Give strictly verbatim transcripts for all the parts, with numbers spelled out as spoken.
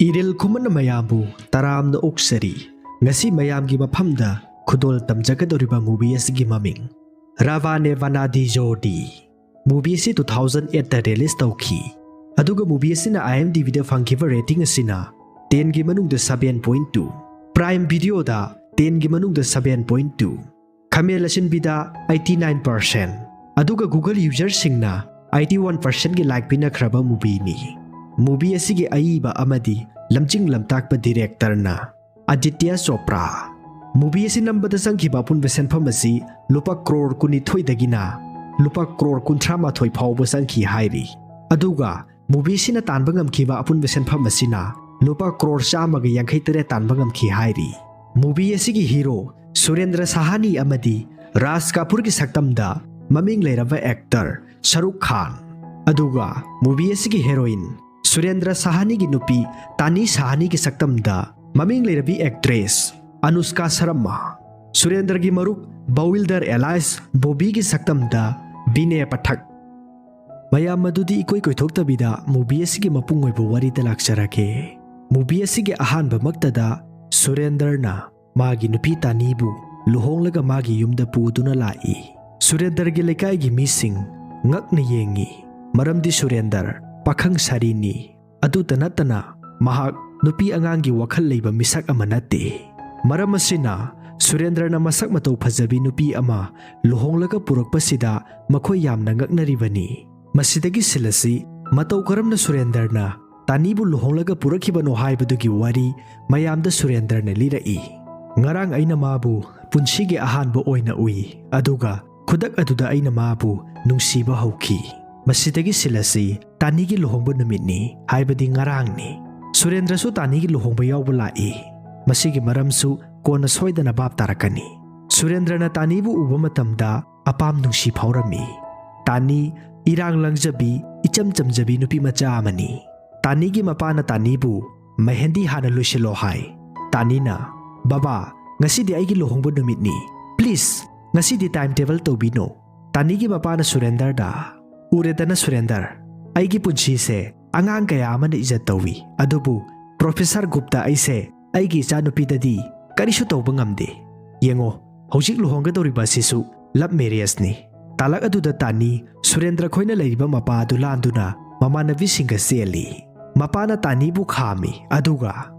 ꯏꯔꯤꯜ ꯈꯨꯃꯟ ꯃꯌꯥꯝꯕꯨ ꯇꯔꯥꯝꯅ ꯑꯣꯛꯆꯔꯤ꯫ ꯉꯁꯤ ꯃꯌꯥꯝꯒꯤ ꯃꯐꯝꯗ ꯈꯨꯗꯣꯜ ꯇꯝꯖꯒꯗꯧꯔꯤꯕ movie ꯑꯁꯤꯒꯤ ꯃꯃꯤꯡ ꯔꯥꯚꯥꯅꯦ ꯚꯅꯥꯗꯤ ꯖꯣꯔꯗꯤ꯫ Movie ꯑꯁꯤ two thousand eight ꯇ release ꯇꯧꯈꯤ꯫ ꯑꯗꯨꯒ movie ꯑꯁꯤꯅ IMDb ꯗ ꯐꯪꯈꯤꯕ rating ꯑꯁꯤꯅ ten ꯒꯤ ꯃꯅꯨꯡꯗ seven point two, Prime Video ꯗ ten ꯒꯤ ꯃꯅꯨꯡꯗ seven point two, ꯈꯃꯦꯜ ꯑꯁꯤꯟꯕꯤꯗ eighty nine percent, ꯑꯗꯨꯒ Google user ꯁꯤꯡꯅ eighty one percent ꯒꯤ like ꯄꯤꯅꯈ꯭ꯔꯕ movie ꯅꯤ꯫ Movie ꯑꯁꯤꯒꯤ ꯑꯏꯕ ꯑꯃꯗꯤ ꯂꯝꯖꯤꯡ ꯂꯝꯇꯥꯛꯄ director ꯅ ꯑꯗꯤꯇ꯭ꯌ ꯆꯣꯄ꯭ꯔꯥ꯫ Movie ꯑꯁꯤ ꯅꯝꯕꯗ ꯆꯪꯈꯤꯕ ꯑꯄꯨꯟꯕ ꯁꯦꯟꯐꯝ ꯑꯁꯤ ꯂꯨꯄꯥ ꯀ꯭ꯔꯣꯔ ꯀꯨꯟꯅꯤꯊꯣꯏꯗꯒꯤꯅ ꯂꯨꯄꯥ ꯀ꯭ꯔꯣꯔ ꯀꯨꯟꯊ꯭ꯔꯥ ꯃꯥꯊꯣꯏ ꯐꯥꯎꯕ ꯆꯪꯈꯤ ꯍꯥꯏꯔꯤ꯫ ꯑꯗꯨꯒ movie ꯑꯁꯤꯅ ꯇꯥꯟꯕ ꯉꯝꯈꯤꯕ ꯑꯄꯨꯟꯕ ꯁꯦꯟꯐꯝ ꯑꯁꯤꯅ ꯂꯨꯄꯥ ꯀ꯭ꯔꯣꯔ ꯆꯥꯝꯃꯒ ꯌꯥꯡꯈꯩ ꯇꯔꯦꯠ ꯇꯥꯟꯕ ꯉꯝꯈꯤ ꯍꯥꯏꯔꯤ꯫ Movie ꯑꯁꯤꯒꯤ hero ꯁꯨꯔꯦꯟꯗ꯭ꯔ ꯁꯍꯥꯅꯤ ꯑꯃꯗꯤ ꯔꯥꯖ ꯀꯥꯄꯨꯔꯒꯤ ꯁꯛꯇꯝꯗ ꯃꯃꯤꯡ ꯂꯩꯔꯕ actor ꯁꯔꯨꯈ ꯈꯥꯟ, ꯑꯗꯨꯒ movie ꯑꯁꯤꯒꯤ heroine ꯁꯨꯔꯦꯟꯗ꯭ꯔ ꯁꯍꯥꯅꯤꯒꯤ ꯅꯨꯄꯤ ꯇꯥꯅꯤ ꯁꯍꯥꯅꯤꯒꯤ ꯁꯛꯇꯝꯗ ꯃꯃꯤꯡ ꯂꯩꯔꯕꯤ actress ꯑꯅꯨꯁꯀꯥ ꯁꯔꯃ, ꯁꯨꯔꯦꯟꯗ꯭ꯔꯒꯤ ꯃꯔꯨꯞ ꯕꯋꯤꯜꯗꯔ alias ꯕꯣꯕꯤꯒꯤ ꯁꯛꯇꯝꯗ ꯕꯤꯅꯦ ꯄꯊꯛ꯫ ꯃꯌꯥꯝ ꯑꯗꯨꯗꯤ ꯏꯀꯣꯏ ꯀꯣꯏꯊꯣꯛꯇꯕꯤꯗ movie ꯑꯁꯤꯒꯤ ꯃꯄꯨꯡ ꯑꯣꯏꯕ ꯋꯥꯔꯤꯗ ꯂꯥꯛꯆꯔꯒꯦ꯫ Movie ꯑꯁꯤꯒꯤ ꯑꯍꯥꯟꯕꯃꯛꯇꯗ ꯁꯨꯔꯦꯟꯗ꯭ꯔꯅ ꯃꯥꯒꯤ ꯅꯨꯄꯤ ꯇꯥꯅꯤꯕꯨ ꯂꯨꯍꯣꯡꯂꯒ ꯃꯥꯒꯤ ꯌꯨꯝꯗ ꯄꯨꯗꯨꯅ ꯂꯥꯛꯏ꯫ ꯁꯨꯔꯦꯟꯗ꯭ꯔꯒꯤ ꯂꯩꯀꯥꯏꯒꯤ ꯃꯤꯁꯤꯡ ꯉꯛꯅ ꯌꯦꯡꯉꯤ, ꯃꯔꯝꯗꯤ ꯁꯨꯔꯦꯟꯗ꯭ꯔ ꯄꯥꯈꯪ ꯁꯥꯔꯤꯅꯤ꯫ ꯑꯗꯨꯇ ꯅꯠꯇꯅ ꯃꯍꯥꯛ ꯅꯨꯄꯤ ꯑꯉꯥꯡꯒꯤ ꯋꯥꯈꯜ ꯂꯩꯕ ꯃꯤꯁꯛ ꯑꯃ ꯅꯠꯇꯦ꯫ ꯃꯔꯝ ꯑꯁꯤꯅ ꯁꯨꯔꯦꯟꯗ꯭ꯔꯅ ꯃꯁꯛ ꯃꯇꯧ ꯐꯖꯕꯤ ꯅꯨꯄꯤ ꯑꯃ ꯂꯨꯍꯣꯡꯂꯒ ꯄꯨꯔꯛꯄꯁꯤꯗ ꯃꯈꯣꯏ ꯌꯥꯝꯅ ꯉꯛꯅꯔꯤꯕꯅꯤ꯫ ꯃꯁꯤꯗꯒꯤ scene ꯑꯁꯤ ꯃꯇꯧ ꯀꯔꯝꯅ ꯁꯨꯔꯦꯟꯗ꯭ꯔꯅ ꯇꯥꯅꯤꯕꯨ ꯂꯨꯍꯣꯡꯂꯒ ꯄꯨꯔꯛꯈꯤꯕꯅꯣ ꯍꯥꯏꯕꯗꯨꯒꯤ ꯋꯥꯔꯤ ꯃꯌꯥꯝꯗ ꯁꯨꯔꯦꯟꯗ꯭ꯔꯅ ꯂꯤꯔꯛꯏ꯫ ꯉꯔꯥꯡ ꯑꯩꯅ ꯃꯥꯕꯨ ꯄꯨꯟꯁꯤꯒꯤ ꯑꯍꯥꯟꯕ ꯑꯣꯏꯅ ꯎꯏ, ꯑꯗꯨꯒ ꯈꯨꯗꯛ ꯑꯗꯨꯗ ꯑꯩꯅ ꯃꯥꯕꯨ ꯅꯨꯡꯁꯤꯕ ꯍꯧꯈꯤ꯫ ꯃꯁꯤꯗꯒꯤ scene ꯑꯁꯤ ꯇꯥꯅꯤꯒꯤ ꯂꯨꯍꯣꯡꯕ ꯅꯨꯃꯤꯠꯅꯤ, ꯍꯥꯏꯕꯗꯤ ꯉꯔꯥꯡꯅꯤ꯫ ꯁꯨꯔꯦꯟꯗ꯭ꯔꯁꯨ ꯇꯥꯅꯤꯒꯤ ꯂꯨꯍꯣꯡꯕ ꯌꯥꯎꯕ ꯂꯥꯛꯏ꯫ ꯃꯁꯤꯒꯤ ꯃꯔꯝꯁꯨ ꯀꯣꯟꯅ ꯁꯣꯏꯗꯅ ꯚꯥꯞ ꯇꯥꯔꯛꯀꯅꯤ꯫ ꯁꯨꯔꯦꯟꯗ꯭ꯔꯅ ꯇꯥꯅꯤꯕꯨ ꯎꯕ ꯃꯇꯝꯗ ꯑꯄꯥꯝ ꯅꯨꯡꯁꯤ ꯐꯥꯎꯔꯝꯃꯤ꯫ ꯇꯥꯅꯤ ꯏꯔꯥꯡ ꯂꯪꯖꯕꯤ, ꯏꯆꯝ ꯆꯝꯖꯕꯤ ꯅꯨꯄꯤ ꯃꯆꯥ ꯑꯃꯅꯤ꯫ ꯇꯥꯅꯤꯒꯤ ꯃꯄꯥꯅ ꯇꯥꯅꯤꯕꯨ "ꯃꯦꯍꯦꯟꯗꯤ ꯍꯥꯟꯅ ꯂꯣꯏꯁꯤꯜꯂꯣ" ꯍꯥꯏ꯫ ꯇꯥꯅꯤꯅ, "ꯕꯕꯥ, ꯉꯁꯤꯗꯤ ꯑꯩꯒꯤ ꯂꯨꯍꯣꯡꯕ ꯅꯨꯃꯤꯠꯅꯤ, please, ꯉꯁꯤꯗꯤ time table ꯇꯧꯕꯤꯅꯣ"꯫ ꯇꯥꯅꯤꯒꯤ ꯃꯄꯥꯅ ꯁꯨꯔꯦꯟꯗ꯭ꯔꯗ, "ꯎꯔꯦꯗꯅ ꯁꯨꯔꯦꯟꯗ꯭ꯔ, ꯑꯩꯒꯤ ꯄꯨꯟꯁꯤꯁꯦ ꯑꯉꯥꯡ ꯀꯌꯥ ꯑꯃꯅ ꯏꯖꯠ ꯇꯧꯏ, ꯑꯗꯨꯕꯨ "ꯄ꯭ꯔꯣꯐꯦꯁꯔ ꯒꯨꯞꯇ, ꯑꯩꯁꯦ ꯑꯩꯒꯤ ꯏꯆꯥꯅꯨꯄꯤꯗꯗꯤ ꯀꯔꯤꯁꯨ ꯇꯧꯕ ꯉꯝꯗꯦ꯫ ꯌꯦꯡꯉꯣ, ꯍꯧꯖꯤꯛ ꯂꯨꯍꯣꯡꯒꯗꯧꯔꯤꯕ ꯑꯁꯤꯁꯨ ꯂꯚ ꯃꯦꯔꯤꯌꯦꯖꯅꯤ"꯫ ꯇꯥꯂꯛ ꯑꯗꯨꯗ ꯇꯥꯅꯤ ꯁꯨꯔꯦꯟꯗ꯭ꯔ ꯈꯣꯏꯅ ꯂꯩꯔꯤꯕ ꯃꯄꯥ ꯑꯗꯨ ꯂꯥꯟꯗꯨꯅ ꯃꯃꯥꯟꯅꯕꯤꯁꯤꯡꯒ ꯆꯦꯜꯂꯤ꯫ ꯃꯄꯥꯅ ꯇꯥꯅꯤꯕꯨ ꯈꯥꯝꯃꯤ, ꯑꯗꯨꯒ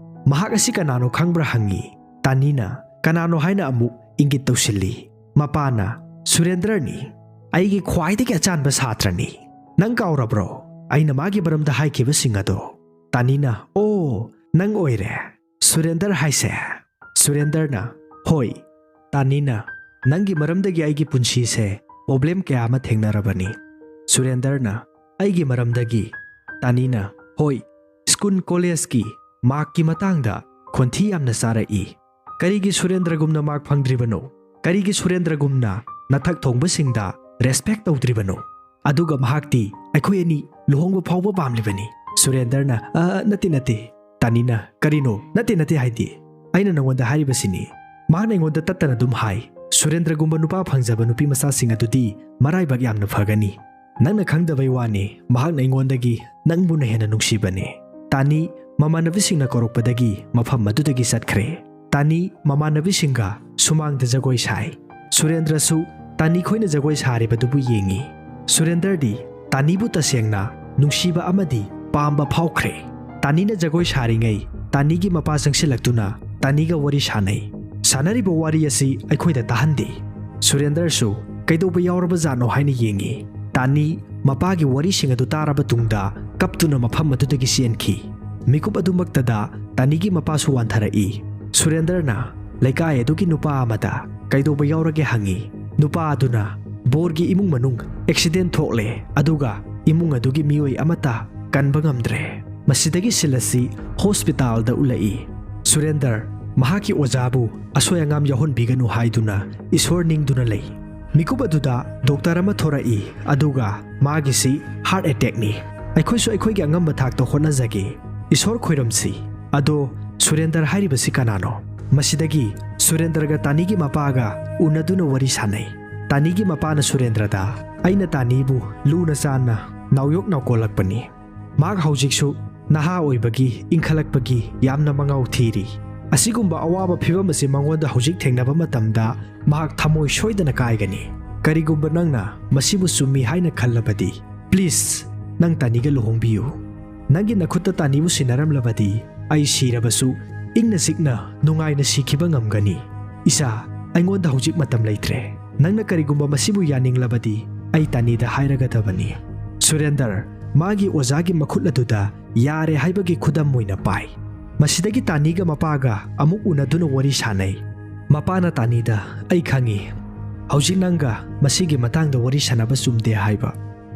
"ꯃꯍꯥꯛ ꯑꯁꯤ ꯀꯅꯥꯅꯣ ꯈꯪꯕ꯭ꯔꯥ?" ꯍꯪꯉꯤ꯫ ꯇꯥꯅꯤꯅ "ꯀꯅꯥꯅꯣ?" ꯍꯥꯏꯅ ꯑꯃꯨꯛ ꯏꯪꯒꯤꯠ ꯇꯧꯁꯤꯜꯂꯤ꯫ ꯃꯄꯥꯅ "ꯁꯨꯔꯦꯟꯗ꯭ꯔꯅꯤ, ꯑꯩꯒꯤ ꯈ꯭ꯋꯥꯏꯗꯒꯤ ꯑꯆꯥꯟꯕ ꯁꯥꯇ꯭ꯔꯅꯤ꯫ ꯅꯪ ꯀꯥꯎꯔꯕ꯭ꯔꯣ ꯑꯩꯅ ꯃꯥꯒꯤ ꯃꯔꯝꯗ ꯍꯥꯏꯈꯤꯕꯁꯤꯡ ꯑꯗꯣ?" ꯇꯥꯅꯤꯅ "ꯑꯣ, ꯅꯪ ꯑꯣꯏꯔꯦ ꯁꯨꯔꯦꯟꯗ꯭ꯔ ꯍꯥꯏꯁꯦ?" ꯁꯨꯔꯦꯟꯗ꯭ꯔꯅ "ꯍꯣꯏ"꯫ ꯇꯥꯅꯤꯅ "ꯅꯪꯒꯤ ꯃꯔꯝꯗꯒꯤ ꯑꯩꯒꯤ ꯄꯨꯟꯁꯤꯁꯦ ꯄ꯭ꯔꯣꯕ꯭ꯂꯦꯝ ꯀꯌꯥ ꯑꯃ ꯊꯦꯡꯅꯔꯕꯅꯤ"꯫ ꯁꯨꯔꯦꯟꯗ꯭ꯔꯅ "ꯑꯩꯒꯤ ꯃꯔꯝꯗꯒꯤ?" ꯇꯥꯅꯤꯅ "ꯍꯣꯏ, ꯁ꯭ꯀꯨꯜ ꯀꯣꯂꯦꯖꯀꯤ ꯃꯥꯔꯛꯀꯤ ꯃꯇꯥꯡꯗ ꯈꯣꯟꯊꯤ ꯌꯥꯝꯅ ꯆꯥꯔꯛꯏ꯫ ꯀꯔꯤꯒꯤ ꯁꯨꯔꯦꯟꯗ꯭ꯔꯒꯨꯝꯅ ꯃꯥꯔꯛ ꯐꯪꯗ꯭ꯔꯤꯕꯅꯣ? ꯀꯔꯤꯒꯤ ꯁꯨꯔꯦꯟꯗ꯭ꯔꯒꯨꯝꯅ ꯅꯊꯛ ꯊꯣꯡꯕꯁꯤꯡꯗ ꯔꯦꯁꯄꯦꯛ ꯇꯧꯗ꯭ꯔꯤꯕꯅꯣ? ꯑꯗꯨꯒ ꯃꯍꯥꯛꯇꯤ ꯑꯩꯈꯣꯏ ꯑꯅꯤ ꯂꯨꯍꯣꯡꯕ ꯐꯥꯎꯕ ꯄꯥꯝꯂꯤꯕꯅꯤ"꯫ ꯁꯨꯔꯦꯟꯗ꯭ꯔꯅ "ꯑ, ꯅꯠꯇꯦ, ꯅꯠꯇꯦ"꯫ ꯇꯥꯅꯤꯅ "ꯀꯔꯤꯅꯣ ꯅꯠꯇꯦ, ꯅꯠꯇꯦ ꯍꯥꯏꯗꯤ? ꯑꯩꯅ ꯅꯉꯣꯟꯗ ꯍꯥꯏꯔꯤꯕꯁꯤꯅꯤ꯫ ꯃꯍꯥꯛꯅ ꯑꯩꯉꯣꯟꯗ ꯇꯠꯇꯅ ꯑꯗꯨꯝ ꯍꯥꯏ, ꯁꯨꯔꯦꯟꯗ꯭ꯔꯒꯨꯝꯕ ꯅꯨꯄꯥ ꯐꯪꯖꯕ ꯅꯨꯄꯤ ꯃꯆꯥꯁꯤꯡ ꯑꯗꯨꯗꯤ ꯃꯔꯥꯏꯕꯛ ꯌꯥꯝꯅ ꯐꯒꯅꯤ꯫ ꯅꯪꯅ ꯈꯪꯗꯕꯩ ꯋꯥꯅꯤ, ꯃꯍꯥꯛꯅ ꯑꯩꯉꯣꯟꯗꯒꯤ ꯅꯪꯕꯨꯅ ꯍꯦꯟꯅ ꯅꯨꯡꯁꯤꯕꯅꯤ"꯫ ꯇꯥꯅꯤ ꯃꯃꯥꯟꯅꯕꯤꯁꯤꯡꯅ ꯀꯧꯔꯛꯄꯗꯒꯤ ꯃꯐꯝ ꯑꯗꯨꯗꯒꯤ ꯆꯠꯈ꯭ꯔꯦ꯫ ꯇꯥꯅꯤ ꯃꯃꯥꯟꯅꯕꯤꯁꯤꯡꯒ ꯁꯨꯃꯥꯡꯗ ꯖꯒꯣꯏ ꯁꯥꯏ꯫ ꯁꯨꯔꯦꯟꯗ꯭ꯔꯁꯨ ꯇꯥꯅꯤ ꯈꯣꯏꯅ ꯖꯒꯣꯏ ꯁꯥꯔꯤꯕꯗꯨꯕꯨ ꯌꯦꯡꯉꯤ꯫ ꯁꯨꯔꯦꯟꯗ꯭ꯔꯗꯤ ꯇꯥꯅꯤꯕꯨ ꯇꯁꯦꯡꯅ ꯅꯨꯡꯁꯤꯕ ꯑꯃꯗꯤ ꯄꯥꯝꯕ ꯐꯥꯎꯈ꯭ꯔꯦ꯫ ꯇꯥꯅꯤꯅ ꯖꯒꯣꯏ ꯁꯥꯔꯤꯉꯩ ꯇꯥꯅꯤꯒꯤ ꯃꯄꯥ ꯆꯪꯁꯤꯜꯂꯛꯇꯨꯅ ꯇꯥꯅꯤꯒ ꯋꯥꯔꯤ ꯁꯥꯟꯅꯩ꯫ ꯁꯥꯟꯅꯔꯤꯕ ꯋꯥꯔꯤ ꯑꯁꯤ ꯑꯩꯈꯣꯏꯗ ꯇꯥꯍꯟꯗꯦ꯫ ꯁꯨꯔꯦꯟꯗ꯭ꯔꯁꯨ ꯀꯩꯗꯧꯕ ꯌꯥꯎꯔꯕꯖꯥꯠꯅꯣ ꯍꯥꯏꯅ ꯌꯦꯡꯉꯤ꯫ ꯇꯥꯅꯤ ꯃꯄꯥꯒꯤ ꯋꯥꯔꯤꯁꯤꯡ ꯑꯗꯨ ꯇꯥꯔꯕ ꯇꯨꯡꯗ ꯀꯞꯇꯨꯅ ꯃꯐꯝ ꯑꯗꯨꯗꯒꯤ ꯆꯦꯟꯈꯤ꯫ ꯃꯤꯀꯨꯞ ꯑꯗꯨꯃꯛꯇꯗ ꯇꯥꯅꯤꯒꯤ ꯃꯄꯥꯁꯨ ꯋꯥꯟꯊꯔꯛꯏ꯫ ꯁꯨꯔꯦꯟꯗ꯭ꯔꯅ ꯂꯩꯀꯥꯏ ꯑꯗꯨꯒꯤ ꯅꯨꯄꯥ ꯑꯃꯗ ꯀꯩꯗꯧꯕ ꯌꯥꯎꯔꯒꯦ ꯍꯪꯉꯤ꯫ ꯅꯨꯄꯥ ꯑꯗꯨꯅ ꯕꯣꯔꯒꯤ ꯏꯃꯨꯡ ꯃꯅꯨꯡ ꯑꯦꯛꯁꯤꯗꯦꯟ ꯊꯣꯛꯂꯦ, ꯑꯗꯨꯒ ꯏꯃꯨꯡ ꯑꯗꯨꯒꯤ ꯃꯤꯑꯣꯏ ꯑꯃꯠꯇ ꯀꯟꯕ ꯉꯝꯗ꯭ꯔꯦ꯫ ꯃꯁꯤꯗꯒꯤ ꯁꯤꯜ ꯑꯁꯤ ꯍꯣꯁꯄꯤꯇꯥꯜꯗ ꯎꯠꯂꯛꯏ꯫ ꯁꯨꯔꯦꯟꯗ꯭ꯔ ꯃꯍꯥꯛꯀꯤ ꯑꯣꯖꯥꯕꯨ ꯑꯁꯣꯏ ꯑꯉꯥꯝ ꯌꯥꯎꯍꯟꯕꯤꯒꯅꯨ ꯍꯥꯏꯗꯨꯅ ꯏꯁꯣꯔ ꯅꯤꯡꯗꯨꯅ ꯂꯩ꯫ ꯃꯤꯀꯨꯞ ꯑꯗꯨꯗ ꯗꯣꯛꯇꯔ ꯑꯃ ꯊꯣꯔꯛꯏ, ꯑꯗꯨꯒ ꯃꯥꯒꯤꯁꯤ ꯍꯥꯔꯠ ꯑꯦꯇꯦꯛꯅꯤ꯫ ꯑꯩꯈꯣꯏꯁꯨ ꯑꯩꯈꯣꯏꯒꯤ ꯑꯉꯝꯕ ꯊꯥꯛꯇ ꯍꯣꯠꯅꯖꯒꯦ꯫ ꯏꯁꯣꯔ ꯈꯣꯏꯔꯝꯁꯤ꯫ ꯑꯗꯣ ꯁꯨꯔꯦꯟꯗ꯭ꯔ ꯍꯥꯏꯔꯤꯕꯁꯤ ꯀꯅꯥꯅꯣ? ꯃꯁꯤꯗꯒꯤ ꯁꯨꯔꯦꯟꯗ꯭ꯔꯒ ꯇꯥꯅꯤꯒꯤ ꯃꯄꯥꯒ ꯎꯅꯗꯨꯅ ꯋꯥꯔꯤ ꯁꯥꯟꯅꯩ꯫ ꯇꯥꯅꯤꯒꯤ ꯃꯄꯥꯅ ꯁꯨꯔꯦꯟꯗ꯭ꯔꯗ, "ꯑꯩꯅ ꯇꯥꯅꯤꯕꯨ ꯂꯨꯅ ꯆꯥꯟꯅ ꯅꯥꯎꯌꯣꯛ ꯅꯥꯎꯀꯣꯜꯂꯛꯄꯅꯤ꯫ ꯃꯍꯥꯛ ꯍꯧꯖꯤꯛꯁꯨ ꯅꯍꯥ ꯑꯣꯏꯕꯒꯤ, ꯏꯟꯈꯠꯂꯛꯄꯒꯤ ꯌꯥꯝꯅ ꯃꯉꯥꯎ ꯊꯤꯔꯤ꯫ ꯑꯁꯤꯒꯨꯝꯕ ꯑꯋꯥꯕ ꯐꯤꯚꯝ ꯑꯁꯤ ꯃꯉꯣꯟꯗ ꯍꯧꯖꯤꯛ ꯊꯦꯡꯅꯕ ꯃꯇꯝꯗ ꯃꯍꯥꯛ ꯊꯃꯣꯏ ꯁꯣꯏꯗꯅ ꯀꯥꯏꯒꯅꯤ꯫ ꯀꯔꯤꯒꯨꯝꯕ ꯅꯪꯅ ꯃꯁꯤꯕꯨ ꯆꯨꯝꯃꯤ ꯍꯥꯏꯅ ꯈꯜꯂꯕꯗꯤ, please, ꯅꯪ ꯇꯥꯅꯤꯒ ꯂꯨꯍꯣꯡꯕꯤꯌꯨ꯫ ꯅꯪꯒꯤ ꯅꯈꯨꯠꯇ ꯇꯥꯅꯤꯕꯨ ꯁꯤꯟꯅꯔꯝꯂꯕꯗꯤ, ꯑꯩ ꯁꯤꯔꯕꯁꯨ ꯏꯪꯅ ꯆꯤꯛꯅ ꯅꯨꯡꯉꯥꯏꯅ ꯁꯤꯈꯤꯕ ꯉꯝꯒꯅꯤ꯫ ꯏꯆꯥ, ꯑꯩꯉꯣꯟꯗ ꯍꯧꯖꯤꯛ ꯃꯇꯝ ꯂꯩꯇ꯭ꯔꯦ꯫ ꯅꯪꯅ ꯀꯔꯤꯒꯨꯝꯕ ꯃꯁꯤꯕꯨ ꯌꯥꯅꯤꯡꯂꯕꯗꯤ, ꯑꯩ ꯇꯥꯅꯤꯗ ꯍꯥꯏꯔꯒꯗꯕꯅꯤ꯫ ꯁꯨꯔꯦꯟꯗꯔ ꯃꯥꯒꯤ ꯑꯣꯖꯥꯒꯤ ꯃꯈꯨꯠ ꯑꯗꯨꯗ ꯌꯥꯔꯦ ꯍꯥꯏꯕꯒꯤ ꯈꯨꯗꯝ ꯑꯣꯏꯅ ꯄꯥꯏ꯫ ꯃꯁꯤꯗꯒꯤ ꯇꯥꯅꯤꯒ ꯃꯄꯥꯒ ꯑꯃꯨꯛ ꯎꯅꯗꯨꯅ ꯋꯥꯔꯤ ꯁꯥꯅꯩ꯫ ꯃꯄꯥꯅ ꯇꯥꯅꯤꯗ, "ꯑꯩ ꯈꯪꯏ, ꯍꯧꯖꯤꯛ ꯅꯪꯒ ꯃꯁꯤꯒꯤ ꯃꯇꯥꯡꯗ ꯋꯥꯔꯤ ꯁꯥꯅꯕ ꯆꯨꯝꯗꯦ ꯍꯥꯏꯕ꯫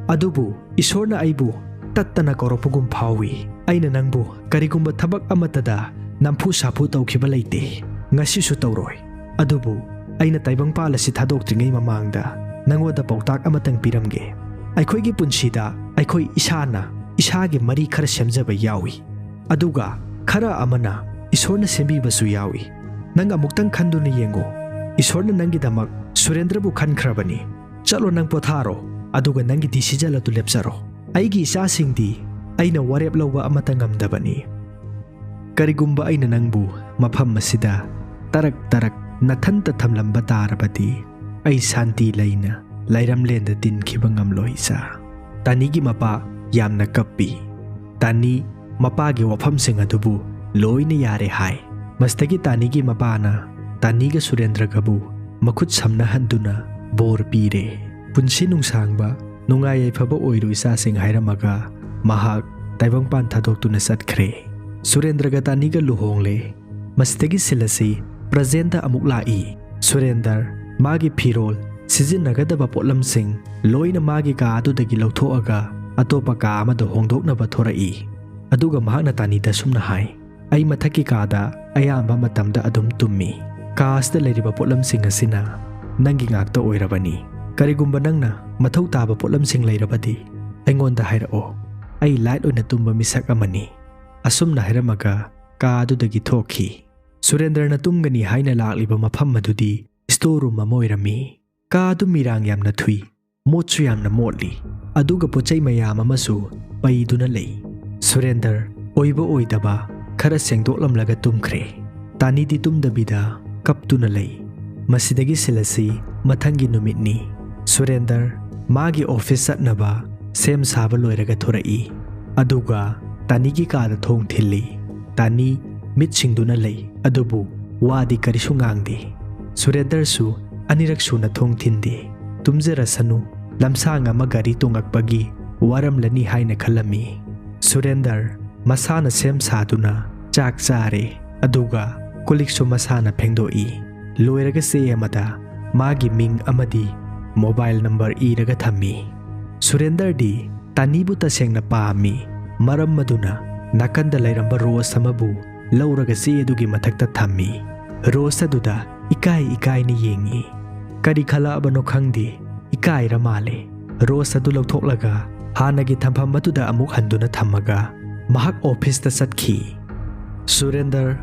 ꯑꯗꯨꯕꯨ ꯏꯁꯣꯔꯅ ꯑꯩꯕꯨ ꯇꯠꯇꯅ ꯀꯧꯔꯛꯄꯒꯨꯝ ꯐꯥꯎꯏ꯫ ꯑꯩꯅ ꯅꯪꯕꯨ ꯀꯔꯤꯒꯨꯝꯕ ꯊꯕꯛ ꯑꯃꯠꯇꯗ ꯅꯝꯐꯨ ꯁꯥꯐꯨ ꯇꯧꯈꯤꯕ ꯂꯩꯇꯦ꯫ ꯉꯁꯤꯁꯨ ꯇꯧꯔꯣꯏ꯫ ꯑꯗꯨꯕꯨ ꯑꯩꯅ ꯇꯥꯏꯕꯪꯄꯥꯜ ꯑꯁꯤ ꯊꯥꯗꯣꯛꯇ꯭ꯔꯤꯉꯩ ꯃꯃꯥꯡꯗ ꯅꯪꯉꯣꯟꯗ ꯄꯥꯎꯇꯥꯛ ꯑꯃꯇꯪ ꯄꯤꯔꯝꯒꯦ꯫ ꯑꯩꯈꯣꯏꯒꯤ ꯄꯨꯟꯁꯤꯗ ꯑꯩꯈꯣꯏ ꯏꯁꯥꯅ ꯏꯁꯥꯒꯤ ꯃꯔꯤ ꯈꯔ ꯁꯦꯝꯖꯕ ꯌꯥꯎꯏ꯫ ꯑꯗꯨꯒ ꯈꯔ ꯑꯃꯅ ꯏꯁꯣꯔꯅ ꯁꯦꯝꯕꯤꯕꯁꯨ ꯌꯥꯎꯏ꯫ ꯅꯪ ꯑꯃꯨꯛꯇꯪ ꯈꯟꯗꯨꯅ ꯌꯦꯡꯉꯨ꯫ ꯏꯁꯣꯔꯅ ꯅꯪꯒꯤꯗꯃꯛ ꯁꯨꯔꯦꯟꯗ꯭ꯔꯕꯨ ꯈꯟꯈ꯭ꯔꯕꯅꯤ꯫ ꯆꯠꯂꯣ, ꯅꯪ ꯄꯣꯊꯥꯔꯣ, ꯑꯗꯨꯒ ꯅꯪꯒꯤ decision ꯑꯗꯨ ꯂꯦꯞꯆꯔꯣ꯫ ꯑꯩꯒꯤ ꯏꯆꯥꯁꯤꯡꯗꯤ ꯑꯩꯅ ꯋꯥꯔꯦꯞ ꯂꯧꯕ ꯑꯃꯠꯇ ꯉꯝꯗꯕꯅꯤ꯫ ꯀꯔꯤꯒꯨꯝꯕ ꯑꯩꯅ ꯅꯪꯕꯨ ꯃꯐꯝ ꯑꯁꯤꯗ ꯇꯔꯛ ꯇꯔꯛ ꯅꯊꯟꯇ ꯊꯝꯂꯝꯕ ꯇꯥꯔꯕꯗꯤ, ꯑꯩ ꯁꯥꯟꯇꯤ ꯂꯩꯅ ꯂꯩꯔꯝꯂꯦꯟꯗ ꯇꯤꯟꯈꯤꯕ ꯉꯝꯂꯣꯏ, ꯏꯆꯥ꯫" ꯇꯥꯅꯤꯒꯤ ꯃꯄꯥ ꯌꯥꯝꯅ ꯀꯞꯄꯤ꯫ ꯇꯥꯅꯤ ꯃꯄꯥꯒꯤ ꯋꯥꯐꯝꯁꯤꯡ ꯑꯗꯨꯕꯨ ꯂꯣꯏꯅ ꯌꯥꯔꯦ ꯍꯥꯏ꯫ ꯃꯁꯤꯗꯒꯤ ꯇꯥꯅꯤꯒꯤ ꯃꯄꯥꯅ ꯇꯥꯅꯤꯒ ꯁꯨꯔꯦꯟꯗ꯭ꯔꯒꯕꯨ ꯃꯈꯨꯠ ꯁꯝꯅꯍꯟꯗꯨꯅ ꯕꯣꯔ ꯄꯤꯔꯦ꯫ "ꯄꯨꯟꯁꯤ ꯅꯨꯡꯁꯥꯡꯕ, ꯅꯨꯡꯉꯥꯏ ꯌꯥꯏꯐꯕ ꯑꯣꯏꯔꯨ ꯏꯆꯥꯁꯤꯡ" ꯍꯥꯏꯔꯝꯃꯒ ꯃꯍꯥꯛ ꯇꯥꯏꯕꯪꯄꯥꯟ ꯊꯥꯗꯣꯛꯇꯨꯅ ꯆꯠꯈ꯭ꯔꯦ꯫ ꯁꯨꯔꯦꯟꯗ꯭ꯔꯒ ꯇꯥꯅꯤꯒ ꯂꯨꯍꯣꯡꯂꯦ꯫ ꯃꯁꯤꯗꯒꯤ ꯁꯤꯜ ꯑꯁꯤ presentꯗ ꯑꯃꯨꯛ ꯂꯥꯛꯏ꯫ ꯁꯨꯔꯦꯟꯗꯔ ꯃꯥꯒꯤ ꯐꯤꯔꯣꯜ, ꯁꯤꯖꯤꯟꯅꯒꯗꯕ ꯄꯣꯠꯂꯝꯁꯤꯡ ꯂꯣꯏꯅ ꯃꯥꯒꯤ ꯀꯥ ꯑꯗꯨꯗꯒꯤ ꯂꯧꯊꯣꯛꯑꯒ ꯑꯇꯣꯞꯄ ꯀꯥ ꯑꯃꯗ ꯍꯣꯡꯗꯣꯛꯅꯕ ꯊꯣꯔꯛꯏ꯫ ꯑꯗꯨꯒ ꯃꯍꯥꯛꯅ ꯇꯥꯅꯤꯗ ꯁꯨꯝꯅ ꯍꯥꯏ, "ꯑꯩ ꯃꯊꯛꯀꯤ ꯀꯥꯗ ꯑꯌꯥꯝꯕ ꯃꯇꯝꯗ ꯑꯗꯨꯝ ꯇꯨꯝꯃꯤ꯫ ꯀꯥ ꯑꯁꯤꯗ ꯂꯩꯔꯤꯕ ꯄꯣꯠꯂꯝꯁꯤꯡ ꯑꯁꯤꯅ ꯅꯪꯒꯤ ꯉꯥꯛꯇ ꯑꯣꯏꯔꯕꯅꯤ꯫ ꯀꯔꯤꯒꯨꯝꯕ ꯅꯪꯅ ꯃꯊꯧ ꯇꯥꯕ ꯄꯣꯠꯂꯝꯁꯤꯡ ꯂꯩꯔꯕꯗꯤ ꯑꯩꯉꯣꯟꯗ ꯍꯥꯏꯔꯛꯑꯣ꯫ ꯑꯩ light ꯑꯣꯏꯅ ꯇꯨꯝꯕ ꯃꯤꯁꯛ ꯑꯃꯅꯤ꯫" ꯑꯁꯨꯝꯅ ꯍꯥꯏꯔꯝꯃꯒ ꯀꯥ ꯑꯗꯨꯗꯒꯤ ꯊꯣꯛꯈꯤ꯫ ꯁꯨꯔꯦꯟꯗ꯭ꯔꯅ ꯇꯨꯝꯒꯅꯤ ꯍꯥꯏꯅ ꯂꯥꯛꯂꯤꯕ ꯃꯐꯝ ꯑꯗꯨꯗꯤ store room ꯑꯃ ꯑꯣꯏꯔꯝꯃꯤ꯫ ꯀꯥ ꯑꯗꯨ ꯃꯤꯔꯥꯡ ꯌꯥꯝꯅ ꯊꯨꯏ, ꯃꯣꯠꯁꯨ ꯌꯥꯝꯅ ꯃꯣꯠꯂꯤ, ꯑꯗꯨꯒ ꯄꯣꯠꯆꯩ ꯃꯌꯥꯝ ꯑꯃꯁꯨ ꯄꯩꯗꯨꯅ ꯂꯩ꯫ ꯁꯨꯔꯦꯟꯗꯔ ꯑꯣꯏꯕ ꯑꯣꯏꯗꯕ ꯈꯔ ꯁꯦꯡꯗꯣꯛꯂꯝꯂꯒ ꯇꯨꯝꯈ꯭ꯔꯦ꯫ ꯇꯥꯅꯤꯗꯤ ꯇꯨꯝꯗꯕꯤꯗ ꯀꯞꯇꯨꯅ ꯂꯩ꯫ ꯃꯁꯤꯗꯒꯤ ꯁꯤꯜ ꯑꯁꯤ ꯃꯊꯪꯒꯤ ꯅꯨꯃꯤꯠꯅꯤ꯫ ꯁꯨꯔꯦꯟꯗꯔ ꯃꯥꯒꯤ ꯑꯣꯐꯤꯁ ꯆꯠꯅꯕ ꯁꯦꯝ ꯁꯥꯕ ꯂꯣꯏꯔꯒ ꯊꯣꯔꯛꯏ꯫ ꯑꯗꯨꯒ ꯇꯥꯅꯤꯒꯤ ꯀꯥꯗ ꯊꯣꯡ ꯊꯤꯜꯂꯤ꯫ ꯇꯥꯅꯤ ꯃꯤꯠ ꯁꯤꯡꯗꯨꯅ ꯂꯩ, ꯑꯗꯨꯕꯨ ꯋꯥꯗꯤ ꯀꯔꯤꯁꯨ ꯉꯥꯡꯗꯦ꯫ ꯁꯨꯔꯦꯟꯗꯔꯁꯨ ꯑꯅꯤꯔꯛ ꯁꯨꯅ ꯊꯣꯡ ꯊꯤꯟꯗꯦ꯫ ꯇꯨꯝꯖꯔꯁꯅꯨ, ꯂꯝꯁꯥꯡ ꯑꯃ ꯒꯥꯔꯤ ꯇꯣꯡꯉꯛꯄꯒꯤ ꯋꯥꯔꯝꯂꯅꯤ ꯍꯥꯏꯅ ꯈꯜꯂꯝꯃꯤ꯫ ꯁꯨꯔꯦꯟꯗꯔ ꯃꯁꯥꯅ ꯁꯦꯝ ꯁꯥꯗꯨꯅ ꯆꯥꯛ ꯆꯥꯔꯦ, ꯑꯗꯨꯒ ꯀꯣꯜꯂꯤꯛꯁꯨ ꯃꯁꯥꯅ ꯐꯦꯡꯗꯣꯛꯏ꯫ ꯂꯣꯏꯔꯒ ꯆꯦ ꯑꯃꯗ ꯃꯥꯒꯤ ꯃꯤꯡ ꯑꯃꯗꯤ ꯃꯣꯕꯥꯏꯜ ꯅꯝꯕꯔ ꯏꯔꯒ ꯊꯝꯃꯤ꯫ ꯁꯨꯔꯦꯟꯗꯔꯗꯤ ꯇꯥꯅꯤꯕꯨ ꯇꯁꯦꯡꯅ ꯄꯥꯝꯃꯤ꯫ ꯃꯔꯝ ꯑꯗꯨꯅ ꯅꯥꯀꯟꯗ ꯂꯩꯔꯝꯕ ꯔꯣꯁ ꯑꯃꯕꯨ ꯂꯧꯔꯒ ꯆꯦ ꯑꯗꯨꯒꯤ ꯃꯊꯛꯇ ꯊꯝꯃꯤ꯫ ꯔꯣꯁ ꯑꯗꯨꯗ ꯏꯀꯥꯏ ꯏꯀꯥꯏꯅ ꯌꯦꯡꯉꯤ꯫ ꯀꯔꯤ ꯈꯜꯂꯛꯑꯕꯅꯣ ꯈꯪꯗꯦ, ꯏꯀꯥꯏꯔ ꯃꯥꯜꯂꯦ꯫ ꯔꯣꯁ ꯑꯗꯨ ꯂꯧꯊꯣꯛꯂꯒ ꯍꯥꯟꯅꯒꯤ ꯊꯝꯐꯝ ꯑꯗꯨꯗ ꯑꯃꯨꯛ ꯍꯟꯗꯨꯅ ꯊꯝꯃꯒ ꯃꯍꯥꯛ ꯑꯣꯐꯤꯁꯇ ꯆꯠꯈꯤ꯫ ꯁꯨꯔꯦꯟꯗꯔ